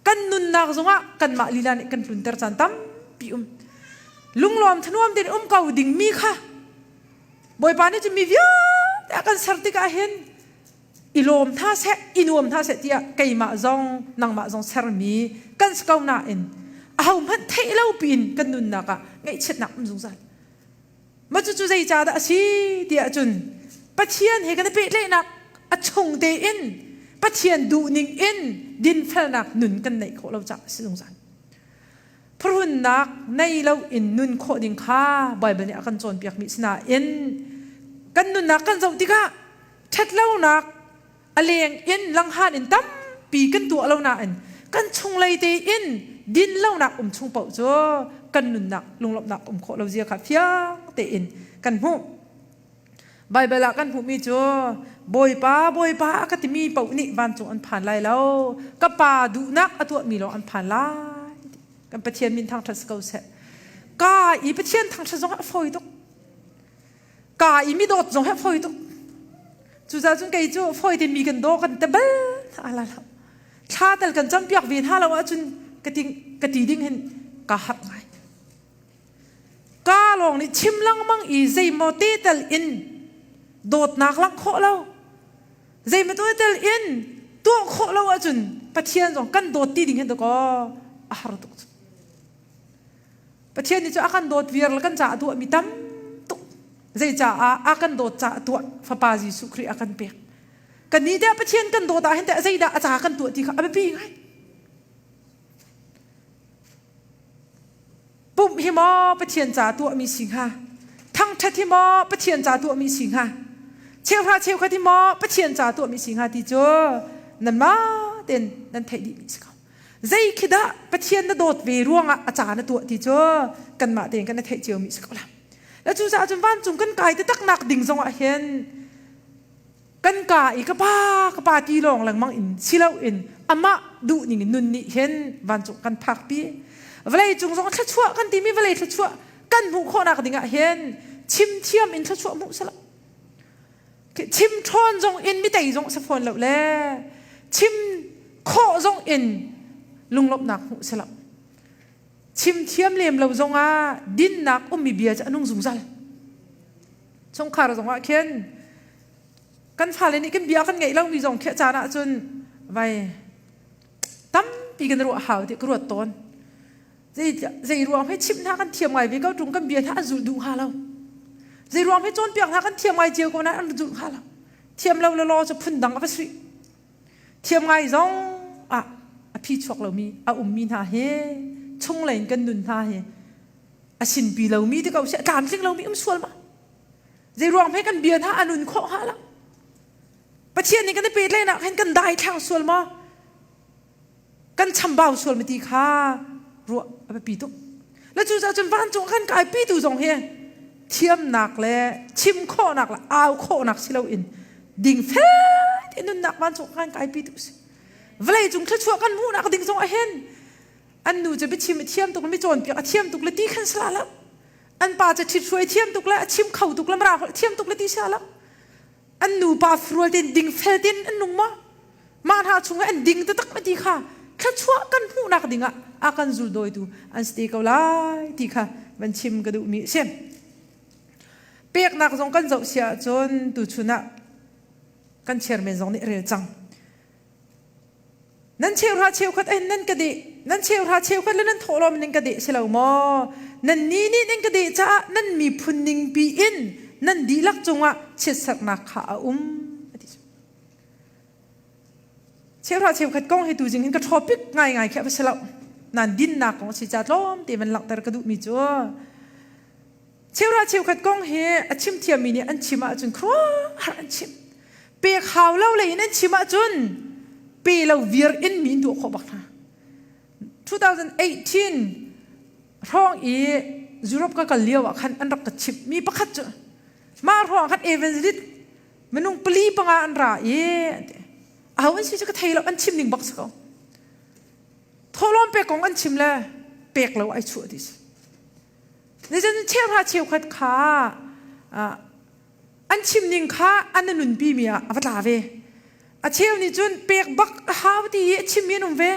Kan nunnak zongah kanmah lila nih kan tlunter caan tampi um. Lunglawm thanuam tein um ko dingmi kha Bawipa nih cun mi vialte a kan ser tikah hin i lawm hna seh, i nuam hna seh tiah keimah zong nangmah zong sermi kan si ko nain ahohmanh theih lo piin kan nunnak ah ngaihchiatnak um zungzal. Mah cucu zeicahdah a si tiah cun Pathian he kan i pehtlaihnak a chung tein Pathian duhning in dinfelnak nun kan neih khawh lo caah a si zungzal. Phuhrunnak nei lo in nun khawh ding kha Baibal nih a kan cawnpiakmi sinain kan nunnak kan zoh tikah ṭhatlonak a leng in langhan in tampi kan tuah lo nain kan chunglei tein din lonak um chung paoh cu kan nunnak lunglawmhnak um khawh lo zia kha fiang tein kan hmuh. Baibal ah kan hmuhmi cu Bawipa Bawipa a ka timi paoh nih vancung an phan lai lo ka pa duhnak a tuahmi lawng an phan lai kan Pathian min thangṭhat si ko seh ka i Pathian thangṭhat zong a fawi tuk Ka i mi dawt zong hi a fawi tuk. Cucaah cun kei cu fawi te mi kan daw kan te bal hna la lo. Thla tal kan campiak ve hna lo ahcun ka ti, ka ti ding hin ka harh ngai. Ka lawng nih chim lengmang i zeimaw te tal in dawtnak langh khawh lo. Zeimaw te tal in tuah khawh lo ahcun Pathian zong kan dawt ti ding hin dakaw a har tuk cu. Pathian nih cu a kan dawt viar le kan caah a tuahmi tam tuk. Zeicaah a kan dawt caah tuah Fapa Jesuh Khrih a kan pek. Kannih teh Pathian kan dawt ah hin teh zeidah a ca kan tuah ti kha a biapi ngai. Pumh hi maw Pathian ca tuahmi si hnga? Thangṭhat hi maw Pathian ca tuahmi si hnga? Cheuhra cheukhat hi maw Pathian ca tuahmi si hnga ti cu nanmah tein nan theih dihmi si ko. Zei khi dah Pathian na dawt ve ruangah a ca na tuah ti cu kanmah tein kan i theih ciomi si ko la. Le cucaah cun vancung kan kai taktak nak ding zongah hin kan ka i ka pa ka pa ti lawng lengmang in si loin amah duh ning in nun nih hin vancung kan phakpi. Vawlei cung zong thluachuah kan timi vawlei thluachuah kan hmuh khawhnak ding ah hin chim thiam in thluachuah hmuh sala. Chim ṭhawn zong in mitei zong si fawn lo le chim khawh zong in lunglawmhnak hmuh si lo. Chim thiam lem lo zong ah dinnak ummi bia cu a nung zungzal. Chungkhar zong ah khin kan fale nih kan bia kan ngeih lomi zong khi caan ahcun vai tampi kan ruah hau ti ka ruat tawn. Zei ruang he chimh hna kan thiam ngai ve ko ṭung kan bia hna an zulh duh hnga lo. Zei ruang he cawnpiak hna kan thiam ngai cio ko nain an zulh hnga lo. Thiam lo le law cu phundang a va sui. Thiam ngai zong ah a phi chuak lomi a ummi hna he chunglei in kan nun hna he a sinpi lomi ti ko seh a tlamtling lomi um sual ma. Zei ruang he kan bia hna a nun khawh hnga lo. Pathian nih kan i pehtlaihnak hin kan daithlang sual maw? Kan chambau sual ma ti kha ruah a biapi tuk. Le cucaah cun vancung kan kaipitu zong hi thiamnak le chim khawhnak le au khawhnak si loin dingfel tein nunnak vancung kan kaipitu si. Vawlei cung thluachuah kan hmuhnak ding zong ah hin an nu cu biachim a thiam tuk le mi cawnpiak a thiam tuk le ti khan si la lo. An pa cu ṭhithruai thiam tuk le a chim kho tuk le mara holh thiam tuk le ti si la lo. An nupa furual tein dingfel tein an nung maw? Mah hna chungah an ding taktak ma ti kha thluachuah kan hmuhnak dingah a kan zuldawitu an si te ko lai ti kha van chim ka duhmi a si. Peknak zong kan zoh si ahcun tuchun ah kan chairman zong nih a rel cang. Nan cheuhra cheukhat in nan ka deh. Nan cheuhra cheukhat le nan thawhlawm in ka deh si lo maw? Nan ni nih nan ka deh caah nan miphun ningpi in nan dihlak cungah chiatserhnak kha a um. A ti. Cheuhra cheukhat kong hi tu jing hin ka topic ngaingai khi a va si lo. Nan dinnak kong a si ca tlawm te van langhter ka duhmi cu Cheuhra cheukhat kong hi a chim thiammi nih an chim ahcun khuaruahhar an chim. Pek hau lo lei in an chim ahcun pe lo viar in mi in tuah khawh bak hna. 2018 hrawng i Europe ka kal lio ah khan an rak ka chimh mi pakhat cu mah hrawng khan evangelist minung pali panga an ra i aho an si cu ka thei lo an chim ning bak si ko. Thawhlawm pek kong an chim le pek lo ai chuah ti si. Nihin cheuhra cheukhat kha an chim ning kha an nunpi mi ah a va tla ve. A cheu nih cun pek bak a hau ti i a chimmi an um ve.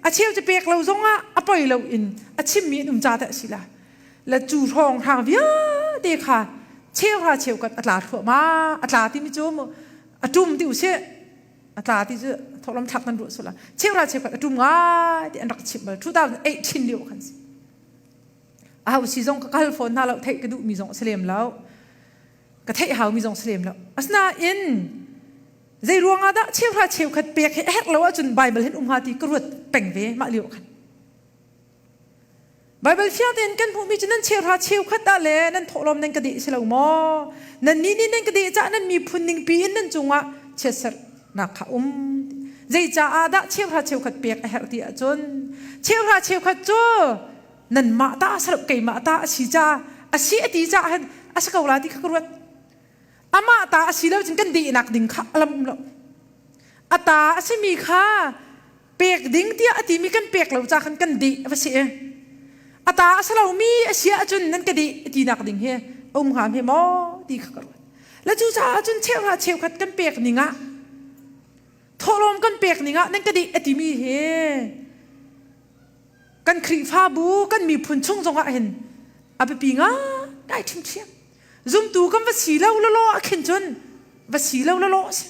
A cheu cu pek lo zongah a poi lo in a chimmi an um ca teh a si la. Le cu hrawng hrang vialte kha cheuhra cheukhat a tla thluahmah. A tla timi cu a ṭum ti usih. A tla ti cu thawhlawm thlak nan ruah sual ah. Cheuhra cheukhat a ṭum ngai ti an rak chimh bal. 2018 lio khan si. Aho si zong ka kal fawn hna lo theih ka duhmi zong a si lem lo. Ka theih haumi zong si lem lo. Asinain zei ruangah dah cheuhra cheukhat pek hi a herh lo ahcun Bible hin um hnga ti ka ruat peng ve mah lio khan. Bible fiang tein kan hmuhmi cu nan cheuhra cheukhat ah le nan thawhlawm nan ka deh si lo maw? Nan nih nih nan ka deh caah nan miphun ningpi in nan cungah chiatserhnak kha um. Zeicaah dah cheuhra cheukhat pek a herh ti ahcun cheuhra cheukhat cu nanmah ta a si lo keimah ta a si ca a si a ti caah hin a si ko la ti kha ka ruat. Amah ta a si lo cun kan dehnak ding kha a lam um lo. A ta a simi kha pek ding tiah a timi kan pek lo ca khan kan deh a va si i a ta a si lomi a si ahcun nan ka deh tinak ding hi a um hnga hme maw ti kha ka ruat. Le cucaah cun cheuhra cheukhat kan pek ning ah thawhlawm kan pek ning ah nan ka deh a timi hi kan Khrihfabu kan miphun chung zongah hin a biapi ngai ṭhimṭhiam. Zumtu kan va si lo lawlaw ah khin cun va si lo lawlaw a si.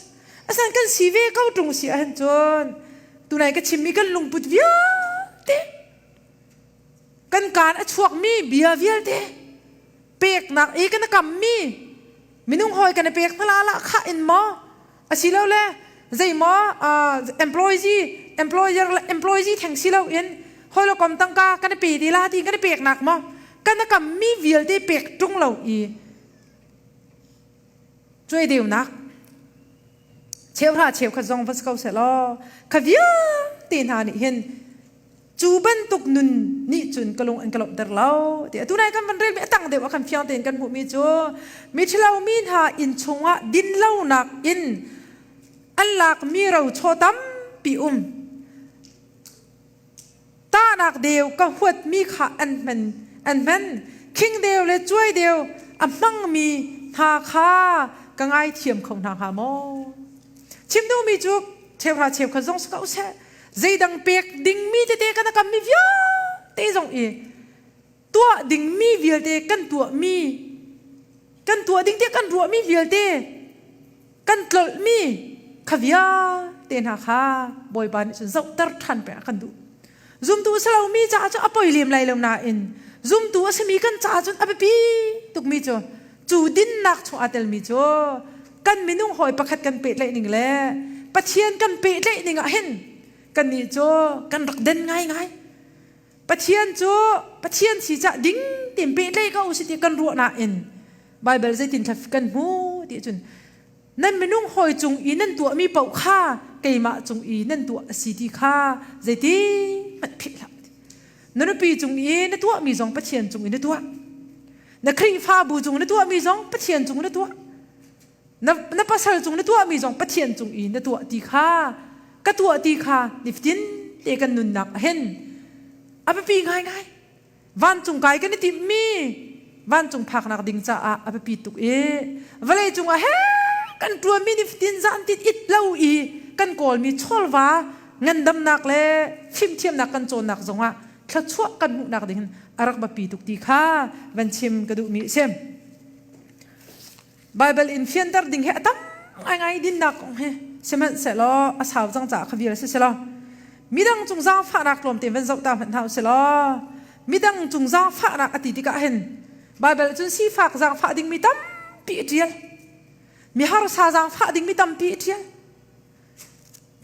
Asinain kan si ve ko ṭung si ahhin cun tunai ka chimmi kan lungput vialte kan kaan a chuakmi bia vialte peknak i kan kammi. Minung hawi kan i pek hna la kha in maw asilole zeimaw employee employer employee theng si lo in hawi le kom tangka kan i pe ti la ti kan i peknak maw kan a kam mi vialte pek ṭung lo i cuai deunak cheuhra cheukhat zong va si ko seh law kha vialte hna nih hin cu bantuk nun nih cun ka lung an ka lawmhter lo ti atu nai kan van relmi a tang deuh ah khan fiang tein kan hmuhmi cu miṭhalo mi hna inn chungah dinlonak in an lakmi rochaw tampi um tahnak deu ka huatmi kha an hman an hman khing deu le cuai deu a hmangmi hna kha ka ngaithiam kho hna hnga maw chim duhmi cu cheuhra cheukhat zong si ko seh zeidang pek dingmi tete kan kammi vialte zong i tuah dingmi vialte kan tuahmi kan tuah ding te kan ruahmi vialte kan tlolhmi kha vialte hna kha Bawipa nih cun zohter ṭhan peng a kan duh. Zumtu a si lomi caah cun a poi lem lai lo nain zumtu a simi kan caah cun a biapi tukmi cu cu dinnak chung aa telmi cu kan minung hawi pakhat kan pehtlaih ning le Pathian kan pehtlaih ning ah hin kannih cu kan rak den ngaingai. Pathian cu Pathian si cah ding tein pehtlaih ko usih ti kan ruah nain Baibal zeitin thla kan hmu ti cun nan minung hawi cung i nan tuahmi paoh kha keimah cung i nan tuah a si ti kha zeiti hmanh philh hlah. Na nupi cung i na tuahmi zong Pathian cung i na tuah. Na Khrihfabu cung na tuahmi zong Pathian cung na tuah. Na, na pasal cung na tuahmi zong Pathian cung i na tuah ti kha ka tuah ti kha nifatin te kan nunnak ah hin a biapi ngaingai. Vancung kai kan i timhmi vancung phaknak ding caah a biapi tuk i vawlei cungah he kan ṭuanmi nifatin zan tit it lo i kan kawlmi chawlva ngandamnak le fimthiamnak kan cawnnak zongah thluachuah kan hmuhnak ding a rak biapi tuk ti kha van chim ka duhmi a si. Baibal in fianter ding hi a tam ngaingai dinnak kong hi sihmanhsehlaw a sau cang caah kha vial si selaw midang cung zaangfahnak tlawmte van zoh ta hmanh hna usilaw midang cung zaangfahnak a ti tikah hin Baibal cun sifak zaangfah dingmi tampi a ṭial mi harsa zaangfah dingmi tampi a ṭial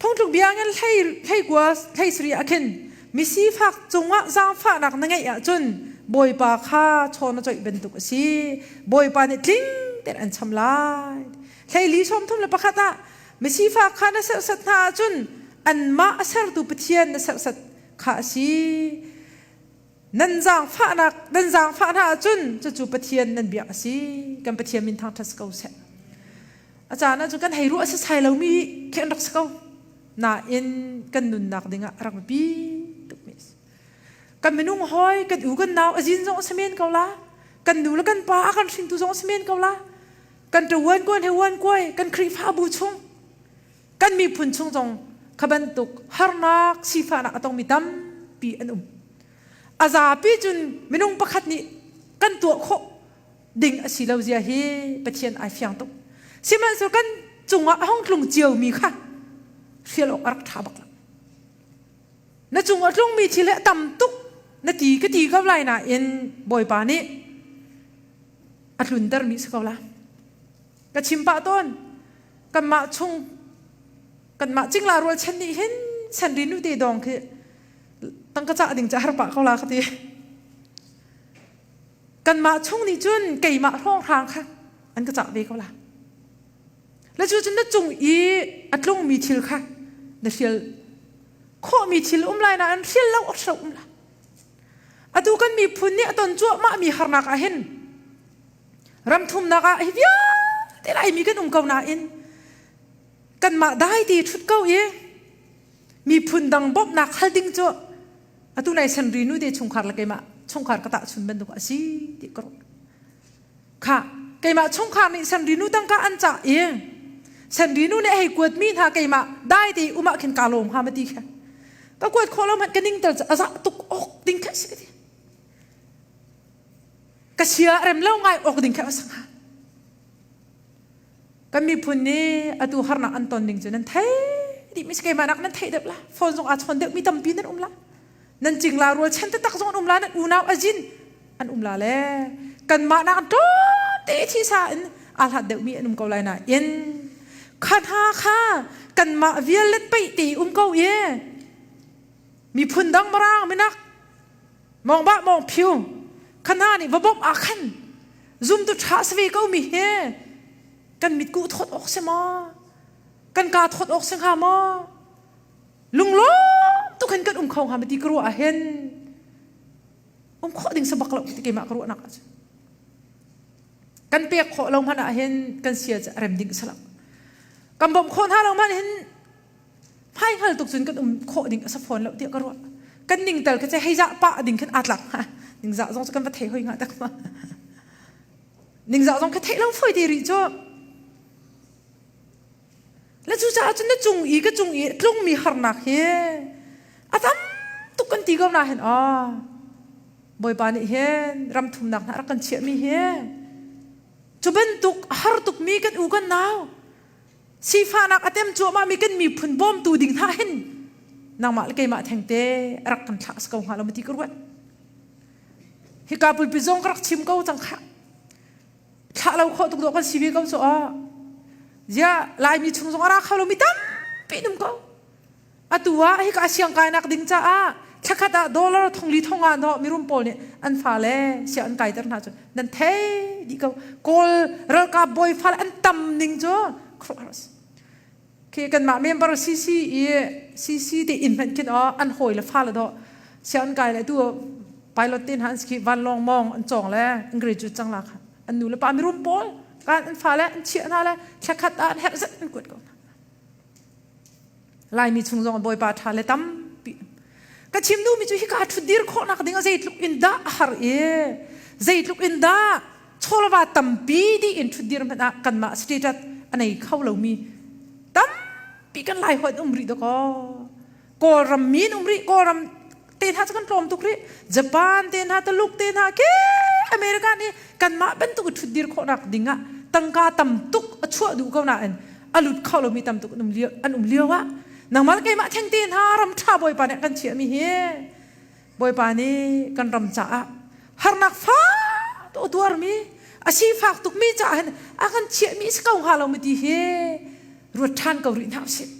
Phungtluk bia ngan hlei hlei kua hlei sari ah khin misifak cungah zaangfahnak na ngeih ahcun Bawipa kha chaw na coih bantuk a si. Bawipa nih tling tein an cham lai. Hlei li 31 ah misifak kha na serhsat hna ahcun anmah a sertu Pathian na serhsat kha a si. Nan zaangfahnak nan zaangfah hna ahcun cucu Pathian nan biak a si. Kan Pathian min thangṭhat si ko seh. A caan ahcun kan hei ruah sasai lomi khi an rak si ko. Nain kan nunnak dingah a rak biapi tukmi a si. Kan minung hawi, kan u kan nau a zin zong a si men ko la. Kan nu le kan pa a kan hringtu zong a si men ko la. Kan ṭavuan kuan he uan kuai, kan Khrihfabu chung, kan miphun chung zong kha bantuk harnak, sifahnak a tongmi tampi an um. A zapi cun minung pakhat nih kan tuah khawh ding a si lo zia hi Pathian ai fiang tuk. Sihmanhsehlaw kan cungah a hung tlung ciomi kha hrial awk a rak ṭha bak lo. Na cung a tlungmi thil hi a tam tuk na ti ka ti ko lai nain Bawipa nih a tluntermi si ko la. Ka chim pah tawn kanmah chung kanmah cingla rual chan nih hin sanri nu te dong khi tangka cah ding ca har pah ko la ka ti. Kanmah chung nih cun keimah hrawnghrang kha an ka cah ve ko la. Le cu cun na cung i a tlungmi thil kha na hrial khawhmi thil um lai nain hrial lo a hro um la. Atu kan miphun nih a ton cuahmahmi harnak ah hin ram thumnak ah hi vialte laimi kan um ko nain kanmah dai te ṭhut ko i miphun dang bawmhnak hal ding cu atu nai senri nu te chungkhar le keimah chungkhar ka tahchun bantuk a si ti ka ruah kha keimah chungkhar nih senri nu tangka an cah i senri nu nih hei kuat mi hna keimah dai te um ah khin ka lawm hnga ma ti kha ka kuat khawh lo hmanh ka ning tel a zah tuk awk ding kha si ka ti ka sia rem lo ngai awk ding kha a sang ha Kan miphun nih atu harnak an ton ning cu nan thei dih mi si keimah nak nan theih deuh la phone zong aa chawn deuh mi tampi nan um la nan cingla rual chen taktak zong an um la nan unau azin an um la le kanmah nak tlawm te thi sa in Aa hlat deuhmi an um ko lai nain kha hna kha kanmah vial let peih te um ko i miphun dang marang minak mong ba mong phiu kha hna nih va bawmh ah khan zumtu ṭha si ve ko mi he kan mitkuh thawt awk si maw kan kaa thawt awk si hnga maw lunglawm tuk hin kan um kho hnga ma ti ka ruah ah hin um khawh ding si bak lo ti keimah ka ruahnak ah cun kan pek khawh lo hmanh ah hin kan sia cu a rem ding si lo kan bawmh khawh hna lo hmanh hin hmai hngal tuk cun kan um khawh ding a si fawn lo tiah ka ruah kan ning tal kha hei zah pah ding khin aa tlak hnga ningzah zong cu kan va thei hoi hnga tak ma ningzah zong kha theih lo foi te rih cu Le cucaah cun na cung i ka cung i tlungmi harnak hi a tam tuk kan ti ko na hin aw Bawipa nih hin ram thumnak hna rak kan chiahmi hi cu bantuk har tukmi kan u kan nau sifahnak a tem cuahmah mi kan miphun bawmtu ding hna hin nangmah le keimah thengte rak kan thlah ko hnga lo ma ti ka ruat hika pulpi zong ka rak chim ko cang khah thlah lo khawh tuk dawh kan si ve ko cu aw zia laimi chung zong a ra kho lomi tampi um ko atu ah hika siang kainak ding caah thlakhat ah dollar thongli thonga no mirum pawl nih an fale sia an kaiter hna cu nan thei dih ko kawl ralkap bawi fale an tam ning cu Khi kanmah member CC i CC te inn hmanh khin aw an hawi le fale dawh sianginn kai le tu pilot te hna an si khi vanlawng mawng an cawng le an graduate cang la kha an nu le pa mirum pawl kan an fale an chiah hna le thlakhat ah an herh zat an kuat ko hna Laimi chung zong bawipa ṭha le tampi ka chim duhmi cu hika ṭhutdir khawhnak ding ah zeitluk in dah a har i zeitluk in dah chawlva tampi dih in ṭhutdir hmanh ah kanmah status a nei kho lomi tampi kan lai hawi um rih dakaw Kawlram mi um rih Kawlram te hna cu kan tlawm tuk rih Japan te hna Taluk te hna ke America nih kanmah bantuk i ṭhutdir khawhnak ding ah tangka tam tuk a chuah duh ko nain a lut kho lomi tam tuk an um lio an um lio ah nangmah le keimah theng te hna ram ṭha Bawipa nih kan chiahmi hi Bawipa nih kan ram caah harnak fak a tuarmi a sifak tukmi caah hin a kan chiahmi si ko hnga lo mi ti hi ruat ṭhan ko rih hna usih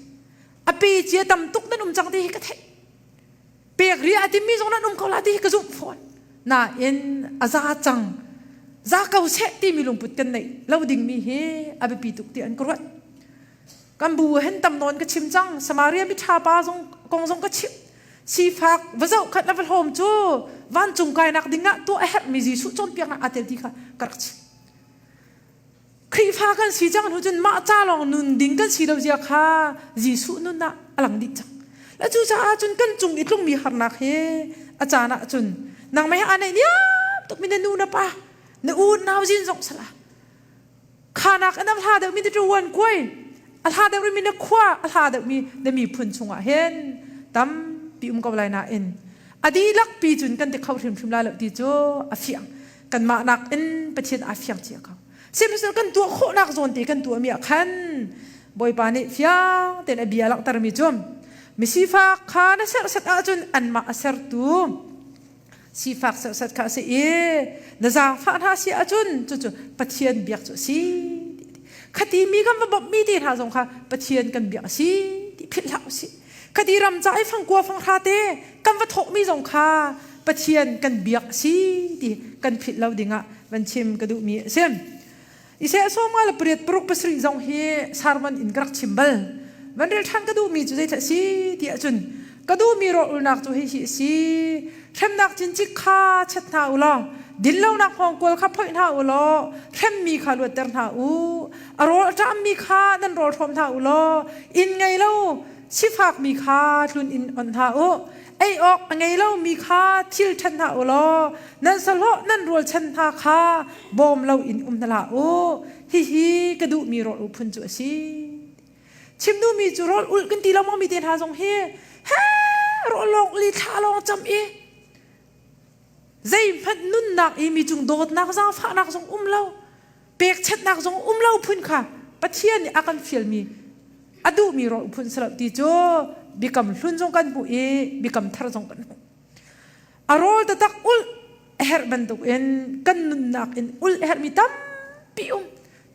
a pe cia tam tuk nan um cang ti hi ka theih pek ri a timi zong nan um ko la ti hi ka zumh fawn nain a za cang za ko seh timi lungput kan neih lo dingmi hi a biapi tuk ti an ka ruat kan bu hen tam nawn ka chim cang Samaria mi ṭha pa zong kong zong ka chim sifak va zoh khat na va hlawm cu vancung kainak ding ah tuah a herhmi Jesuh cawnpiaknak aa tel ti kha ka rak chim Khrihfa kan si cang hnu cun mah ca lawng nun ding kan si lo zia kha Jesuh nun ah a lang dih cang. La cucaah cun kan cung i tlungmi harnak hi a caan ah cun nangmah he aa naih niam tukmi na nu na pa na u nau zin zong sala khanak in a hla deuhmi na ṭuan kuai a hla deuh rihmi na khua a hla deuhmi na miphun chungah hin tampi um ko lai nain a dihlak pi cun kan ti kho hrimhrim lai lo ti cu a fiang kanmah nakin Pathian aa fiang cia ko sihmanhsehlaw kan tuah khawhnak zawn te kan tuahmi ah khan Bawipa nih fiang tein a bia langhtermi cu misifak kha na serhsat ahcun anmah a sertu sifak serhsat kha a si i na zaangfah hna si ahcun cucu Pathian biak cu a si khati mi kan va bawmhmi te hna zong kha Pathian kan biak a si ti philh hlah usih Khati ram ca i fangkua fanghra te kan va thawkmi zong kha Pathian kan biak a si ti kan philh lo dingah van chim ka duhmi a si. Isaiah sawmnga le pariat paruk pasarih zong hi sermon in ka rak chim bal. Van rel ṭhan ka duhmi cu zeithlah si ti ahcun ka duhmi rawlulnak cu hihi a si. Hremnak cincik kha chet hna u law dinlonak hngawngkual kha phoih hna u law hremmi kha luatter hna u. A rawl a ṭammi kha nan rawl hrawm hna u law inn ngei lo sifakmi kha tlun inn onh hna u. Ei awk a ngei lomi kha thil ṭhen hna u law nan sahlawh nan rualchan hna kha bawm loin um hna hlah u. Hihi ka duhmi rawl u phun cu a si. Chim duhmi cu rawl ulh kan ti lengmang mi te hna zong hi he rawl lawng li thla lawng cam i zeihmanh nunnak i mi cung dawtnak zaangfahnak zong um lo pekchanhnak zong um lo phun kha Pathian nih a kan fialmi a duhmi rawl phun si lo ti cu biakam hlun zong kan hmuh i biakam thar zong kan hmuh. A rawl taktak ulh a herh bantukin kan nunnak in ulh a herhmi tampi um.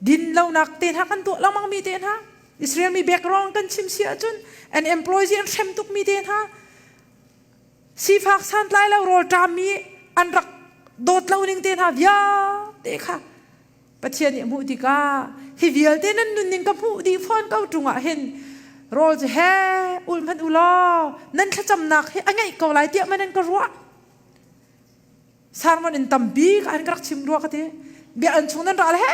Din lonak te hna kan tuah lengmang mi te hna Israel mi background kan chim si ahcun an employees an hrem tuk mi te hna sifak santlai lo rawlṭam mi an rak dawt lo ning te hna vialte kha Pathian nih a hmuh tikah hi vialte nan nunning ka hmuh dih fawn ko ṭung ah hin rawl cu he ul hmanh u law nan thlacamnak hi a ngeih ko lai tiah man an ka ruah. Sermon in tampi ka an ka rak chim rua ka ti. Bia an chung nan ral he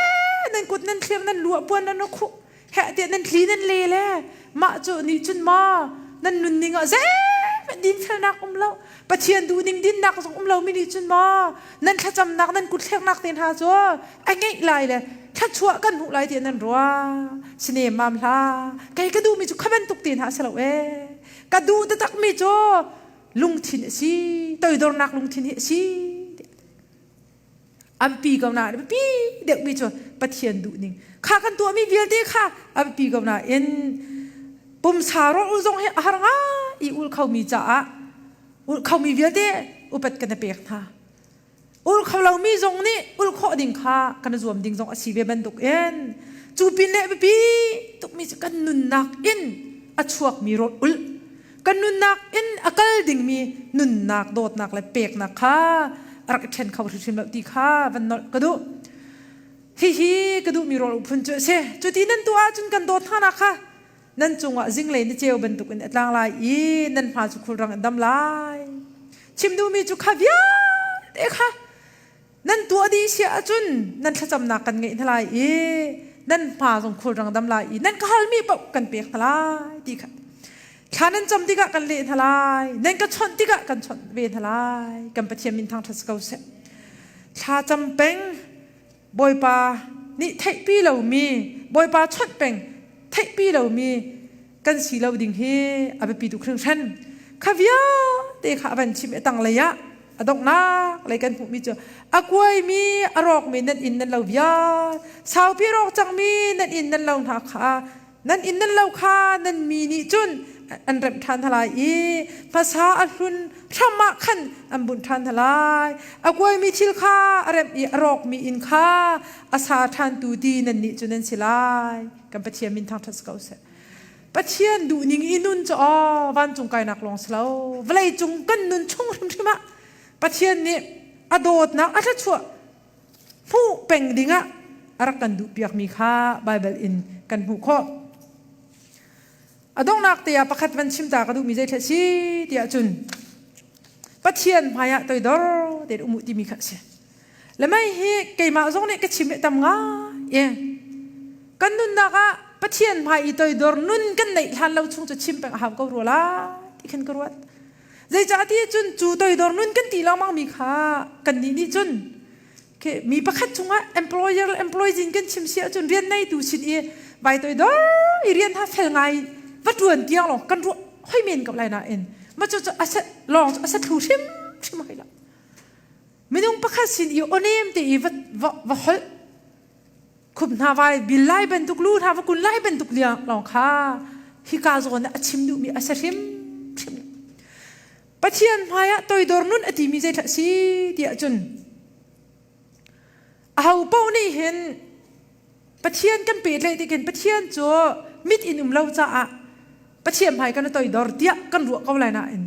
nan kut nan thlir nan lu ah puan nan khuh he tiah nan thli nan le le mah cu nih cun ma nan nunning ah zeihmanh dinfelnak um lo Pathian duhning dinnak zong um lomi nih cun maw nan thlacamnak nan kut thleknak te hna cu a ngeih lai le thluachuah kan hmuh lai tiah nan ruah sine mam hla kei ka duhmi cu kha bantuk te hna a si lo ee ka duh taktakmi cu lungthin a si toidornak lungthin hi a si ampi ko na biapi deuhmi cu Pathian duhning kha kan tuahmi vialte kha a biapi ko nain pumsa rawh zong hi a har ngai i ul khomi caah ul khomi vialte upat kan i pek hna ul kho lomi zong nih ul khawh ding kha kan zuam ding zong a si ve bantuk in cu pin le biapi tukmi cu kan nunnak in a chuakmi rawl ul kan nunnak in a kal dingmi nunnak dawtnak le peknak kha a rak i ṭhen kho hrimhrim lo ti kha van nolh ka duh. Hihi ka duhmi rawl phun cu a si. Cuti nan tuah ahcun kan dawt hna kha nan cungah zinglei ni ceu bantukin a tlang lai i nan hma cu khulrang in dam lai. Chim duhmi cu kha vialte kha nan tuah dih si ahcun nan thlacamnak kan ngeih hna lai i nan hma zong khulrang dam lai i nan ka halmi paoh kan pek hna lai ti kha thla nan cam tikah kan leh hna lai nan ka chawnh tikah kan chawnh ve hna lai kan Pathian min thangṭhat si ko seh thla cam peng Bawipa nih theihpi lomi Bawipa chawnh peng theihpi lomi kan si lo ding hi a biapi tuk hringhran. Kha vialte kha a van chim i a tanglei ah a donghnak lei kan hmuhmi cu a kuaimi a rawkmi nan inn nan lo vial saupi a rawk cangmi nan inn nan lo hna kha nan inn nan lo kha nan mi nih cun an remh ṭhan hna lai i hmasa a hlun hram ah khan an bunh ṭhan hna lai a kuaimi thil kha a remh i a rawkmi inn kha a sa ṭhantu ti nannih cu nan si lai kan Pathian min thangṭhat si ko seh Pathian duhning i nun cu aw vancung kainak lawng si lo vawlei cung kan nun chung hrimhrim ah Pathian nih a dawtnak a thluachuah hmuh peng dingah a rak kan duhpiakmi kha Baibal in kan hmuh khawh. A donghnak te ah pakhat van chim ta ka duhmi zei thla si tiah cun Pathian hmaiah toidor tein um u timi kha a si. Le mei hi keimah zong nih ka chim tam ngai i kan nunnak ah Pathian hmai i toidor nun kan neih hlan lo chung cu chim peng a hau ko rua la ti khin ka ruat. Zeicah ti cun cu toidor nun kan ti lengmang mi kha kannih nih cun mi pakhat cungah employer le employee in kan chim si ahcun rian neitu sin i vai toidor i rian ha fel ngai va ṭuan tiang lawng kan ruah hoi men ko lai nain ma cu cu a lawng cu a sa thlu hrim hrim hoi lo. Minung pakhat sin i awnem te i va, va, va holh khup hna vai bil lai bantuk lu hna va kun lai bantuk liang lawng kha hika zawn ah a chim duhmi a si hrim hrim. Pathian hmaiah toidor nun a timi zeithlah si tiah cun aho paoh nih hin Pathian kan pehtlaih tikin Pathian cu mit in um lo caah Pathian hmai kan i toidor tiah kan ruah ko lai nain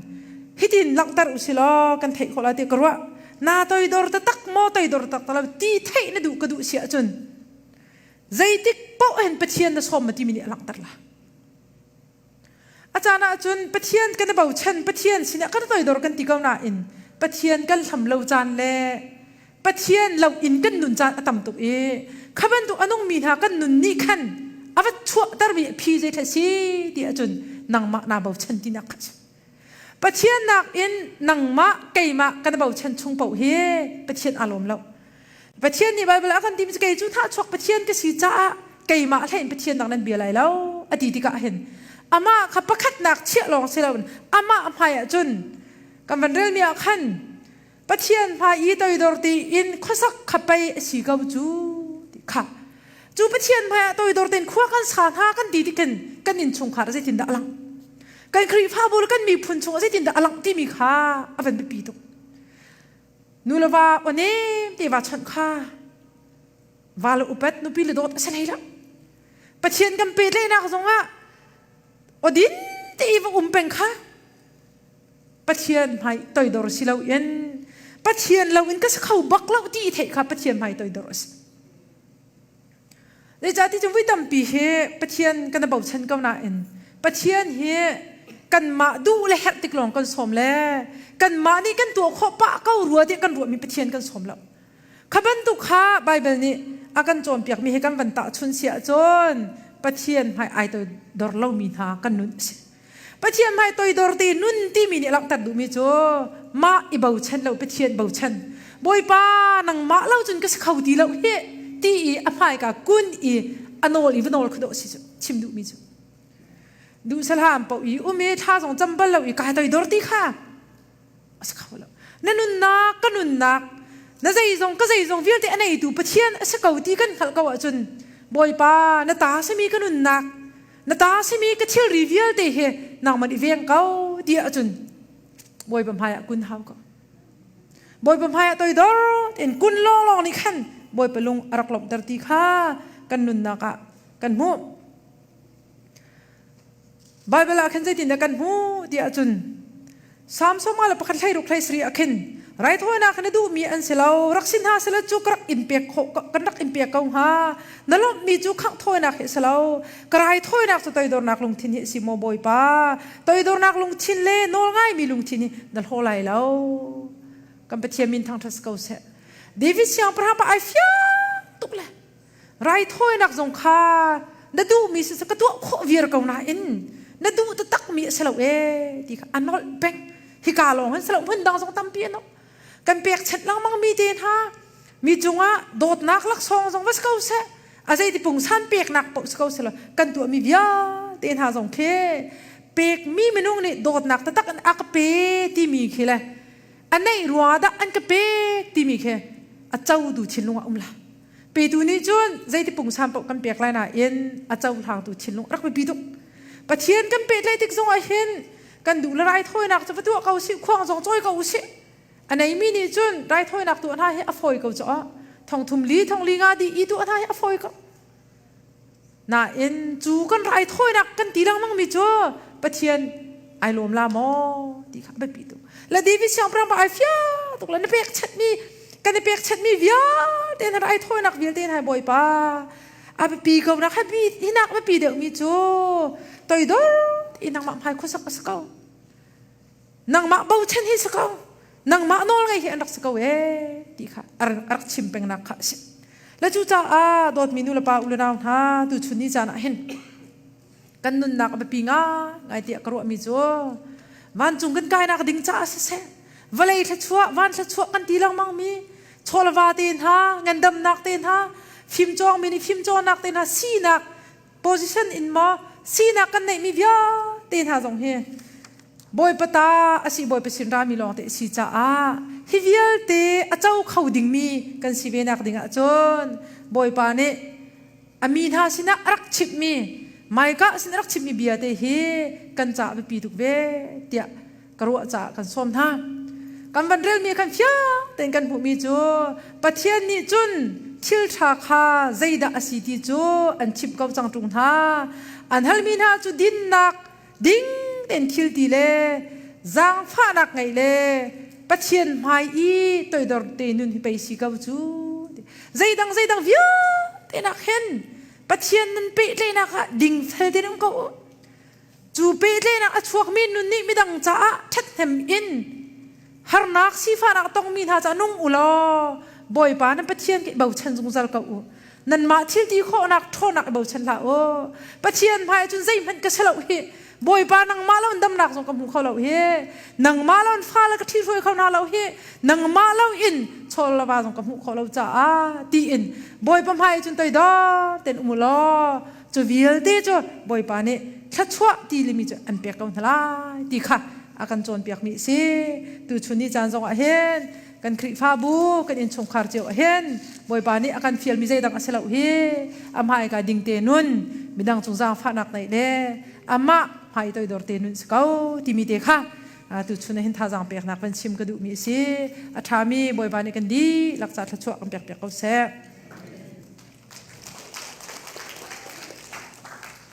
hitin langhter u silaw kan theih khawh lai tiah ka ruah. Na toidor taktak maw toidor taktak lo ti theih na duh ka duh si ahcun zeitik paoh hin Pathian na sawm ma timi nih a langhter la. A caan ahcun Pathian kan i bochan, Pathian sinah kan toidor kan ti ko nain Pathian kan hlam lo caan le Pathian lo in kan nun caan a tam tuk i kha bantuk a nungmi hna kan nun nih khan a va chuahtermi a phi zei si ti ahcun nangmah naa bochan tinak kha si. Pathian nakin nangmah keimah kan bochan chung paoh hi Pathian aa lawm lo. Pathian nih Baibal ah kan timi cu kei cu thahchuak Pathian ka si caah keimah hlei in Pathian dang nan bia lai lo a ti tikah hin amah kha pakhatnak chiah lawng si loin amah hmai ah cun kan van relmi ah khan Pathian hmai i toidor tiin khuasak kha pei a si ko cu ti kha cu Pathian hmai ah toidor tein khua kan sa hna kan ti tikin kan innchungkhar zeitindah a lang kan Khrihfabu le kan miphun chungah zeitindah a lang timi kha a van biapi tuk nu le va aw nem te va chawnh kha. Va le upat nupi le dawt a si hlei lo. Pathian kan pehtlaihnak zongah awdin te i va um peng kha Pathian hmai toidor si loin Pathian loin ka si kho bak lo ti i theih kha Pathian hmai toidor a si. Zeicahti cu vui tampi hi Pathian kan i bochan ko nain Pathian hi kanmah duh le herh tik lawng kan sawm le kanmah nih kan tuah khawh pah ko rua tiah kan ruahmi Pathian kan sawm lo. Kha bantuk kha Baibal nih a kan cawnpiakmi hi kan van tahchun si ahcun Pathian hmai ai toidor lomi hna kan nun a si. Pathian hmai toidor te nun timi nih a langhter duhmi cu mah i bochan lo Pathian bochan. Bawipa nangmah lo cun ka si kho ti lo hi ti i a hmaika kun i a nawl i va nawl kha dawh si cu chim duhmi cu. Duh salam paoh i um i thla zong cam bal lo i kai toidor ti kha a si kho lo. Na nunnak ka nunnak na zeizong ka zeizong vialte a neitu Pathian a si ko ti kan hngalh ko ahcun Bawipa na ta simi ka nunnak na ta simi ka thilri vialte hi nangman i veng ko ti ahcun Bawipa hmaiah kun hau ko. Bawipa hmaiah toidor tein kun lawnglawng nih khan Bawipa lung a rak lawmhter ti kha kan nunnak ah kan hmuh. Baibal ah khan zeitindah kan hmuh ti ahcun Salm sawma le pakhat hlei ruk hlei sarih ah khin raithawinak na duhmi an si lo rak si hna sela cu ka rak in pek khawh kan rak in pek ko hnga na lawmhmi cu khangh thawinak hi a si lo ka raithawinak cu toidornak lungthin hi a si maw Bawipa toidornak lungthin le nawl ngaimi lungthin hi na hlaw lai lo kan Pathian min thangṭhat ko seh David siangpahrang pa ai fiang tuk le Raithawinak zong kha na duhmi si ka tuah khawh viar ko nain na duh taktakmi a si lo ee ti kha a nolh peng. Hika lawng hin si lo hmun dang zong tampi a nolh. Kan pekchanh lengmang mi te hna mi cungah dawtnak laksawng zong va si ko seh a zeiti pungsan peknak paoh si ko seh law kan tuahmi vialte hna zong khi pekmi minung nih dawtnak taktak in a ka pe timi khi le a neih ruangah dah an ka pek timi khi a cotu thinlung ah um la. Petu nih cun zeiti pungsan paoh kan pek lai nain a cohlangtu thinlung rak biapi tuk. Pathian kan pehtlaih tik zongah hin kan duh le raithawinak cu va tuah ko usih, khuang zong cawi ko usih. A neimi nih cun raithawinak tuah hna hi a fawi ko cu thong thum li thong li nga di i tuah hna hi a fawi ko. Nain cu kan raithawinak kan ti lengmang mi cu Pathian ai lawm la maw ti kha a biapi tuk. Le David siangpahrang pa ai fiang tuk le na pekchanhmi kan i pekchanhmi vialte na raithawinak vialte na Bawipa a biapi ko nak hi hinak biapi deuhmi cu toidor i nangmah hmai khuasak a si ko. Nangmah bochan hi si ko. Nangmah nawl ngei hi an rak si ko ee ti kha a rak chim pengnak kha a si. Le cucaah dawtmi nu le pa u le nau hna tuchun ni caan ah hin kan nunnak a biapi ngai tiah ka ruahmi cu vancung kan kainak ding caah siseh vawlei thluachuah van thluachuah kan ti lengmang mi chawlva te hna ngandamnak te hna fimcawngmi nih fimcawnnak te hna sinak position in maw sinak kan neihmi vialte hna zong hi Bawipa ta a si Bawipa sin rami lawng te a si caah hi vialte a co kho dingmi kan si ve nak ding ahcun Bawipa nih a mi hna sinah a rak chimhmi Micah sin a rak chimhmi bia te hi kan caah biapi tuk ve tiah ka ruah caah kan sawm hna. Kan van relmi khan fiang tein kan hmuhmi cu Pathian nih cun thil ṭha kha zeidah a si ti cu an chimh ko cang ṭung hna. An halmi hna cu dinnak ding tein thil ti le zaangfahnak ngeih le Pathian hmai i toidor te nun hi pei si ko cu. Zeidang zeidang vialte nak hin Pathian nan pehtlaihnak ah dingfel tein um ko u. Cu pehtlaihnak a chuakmi nun nih midang caah ṭhathnem in harnak sifahnak tongmi hna caah nung u law Bawipa nan Pathian khi bochan zungzal ko u. Nanmah thil ti khawhnak ṭhawnnak i bochan hlah u. Pathian hmai cun zeihmanh ka si lo hi. Bawipa nangmah lo in damnak zong ka hmu kho lo hi. Nangmah lo in fale ka ṭhihruai kho hna lo hi. Nangmah lo in chawl le va zong ka hmuh khawh lo caah tiin Bawipa hmai cun toidor tein um u law cu vialte cu Bawipa nih thluachuah ti limi cu an pek ko hna lai ti kha a kan cawnpiakmi a si. Tuchun ni caan zongah hin kan Khrihfabu kan innchungkhar cio ah hin Bawipa nih a kan fialmi zeidang a si lo hi a hmaika dingte nun midang cung zaangfahnak neih le amah hmai toidor te nun si ko timi te kha tuchun ah hin thazaang peknak van chim ka duhmi a si. A ṭhami Bawipa nih kan dihlak ca thluachuah kan pek piak ko seh.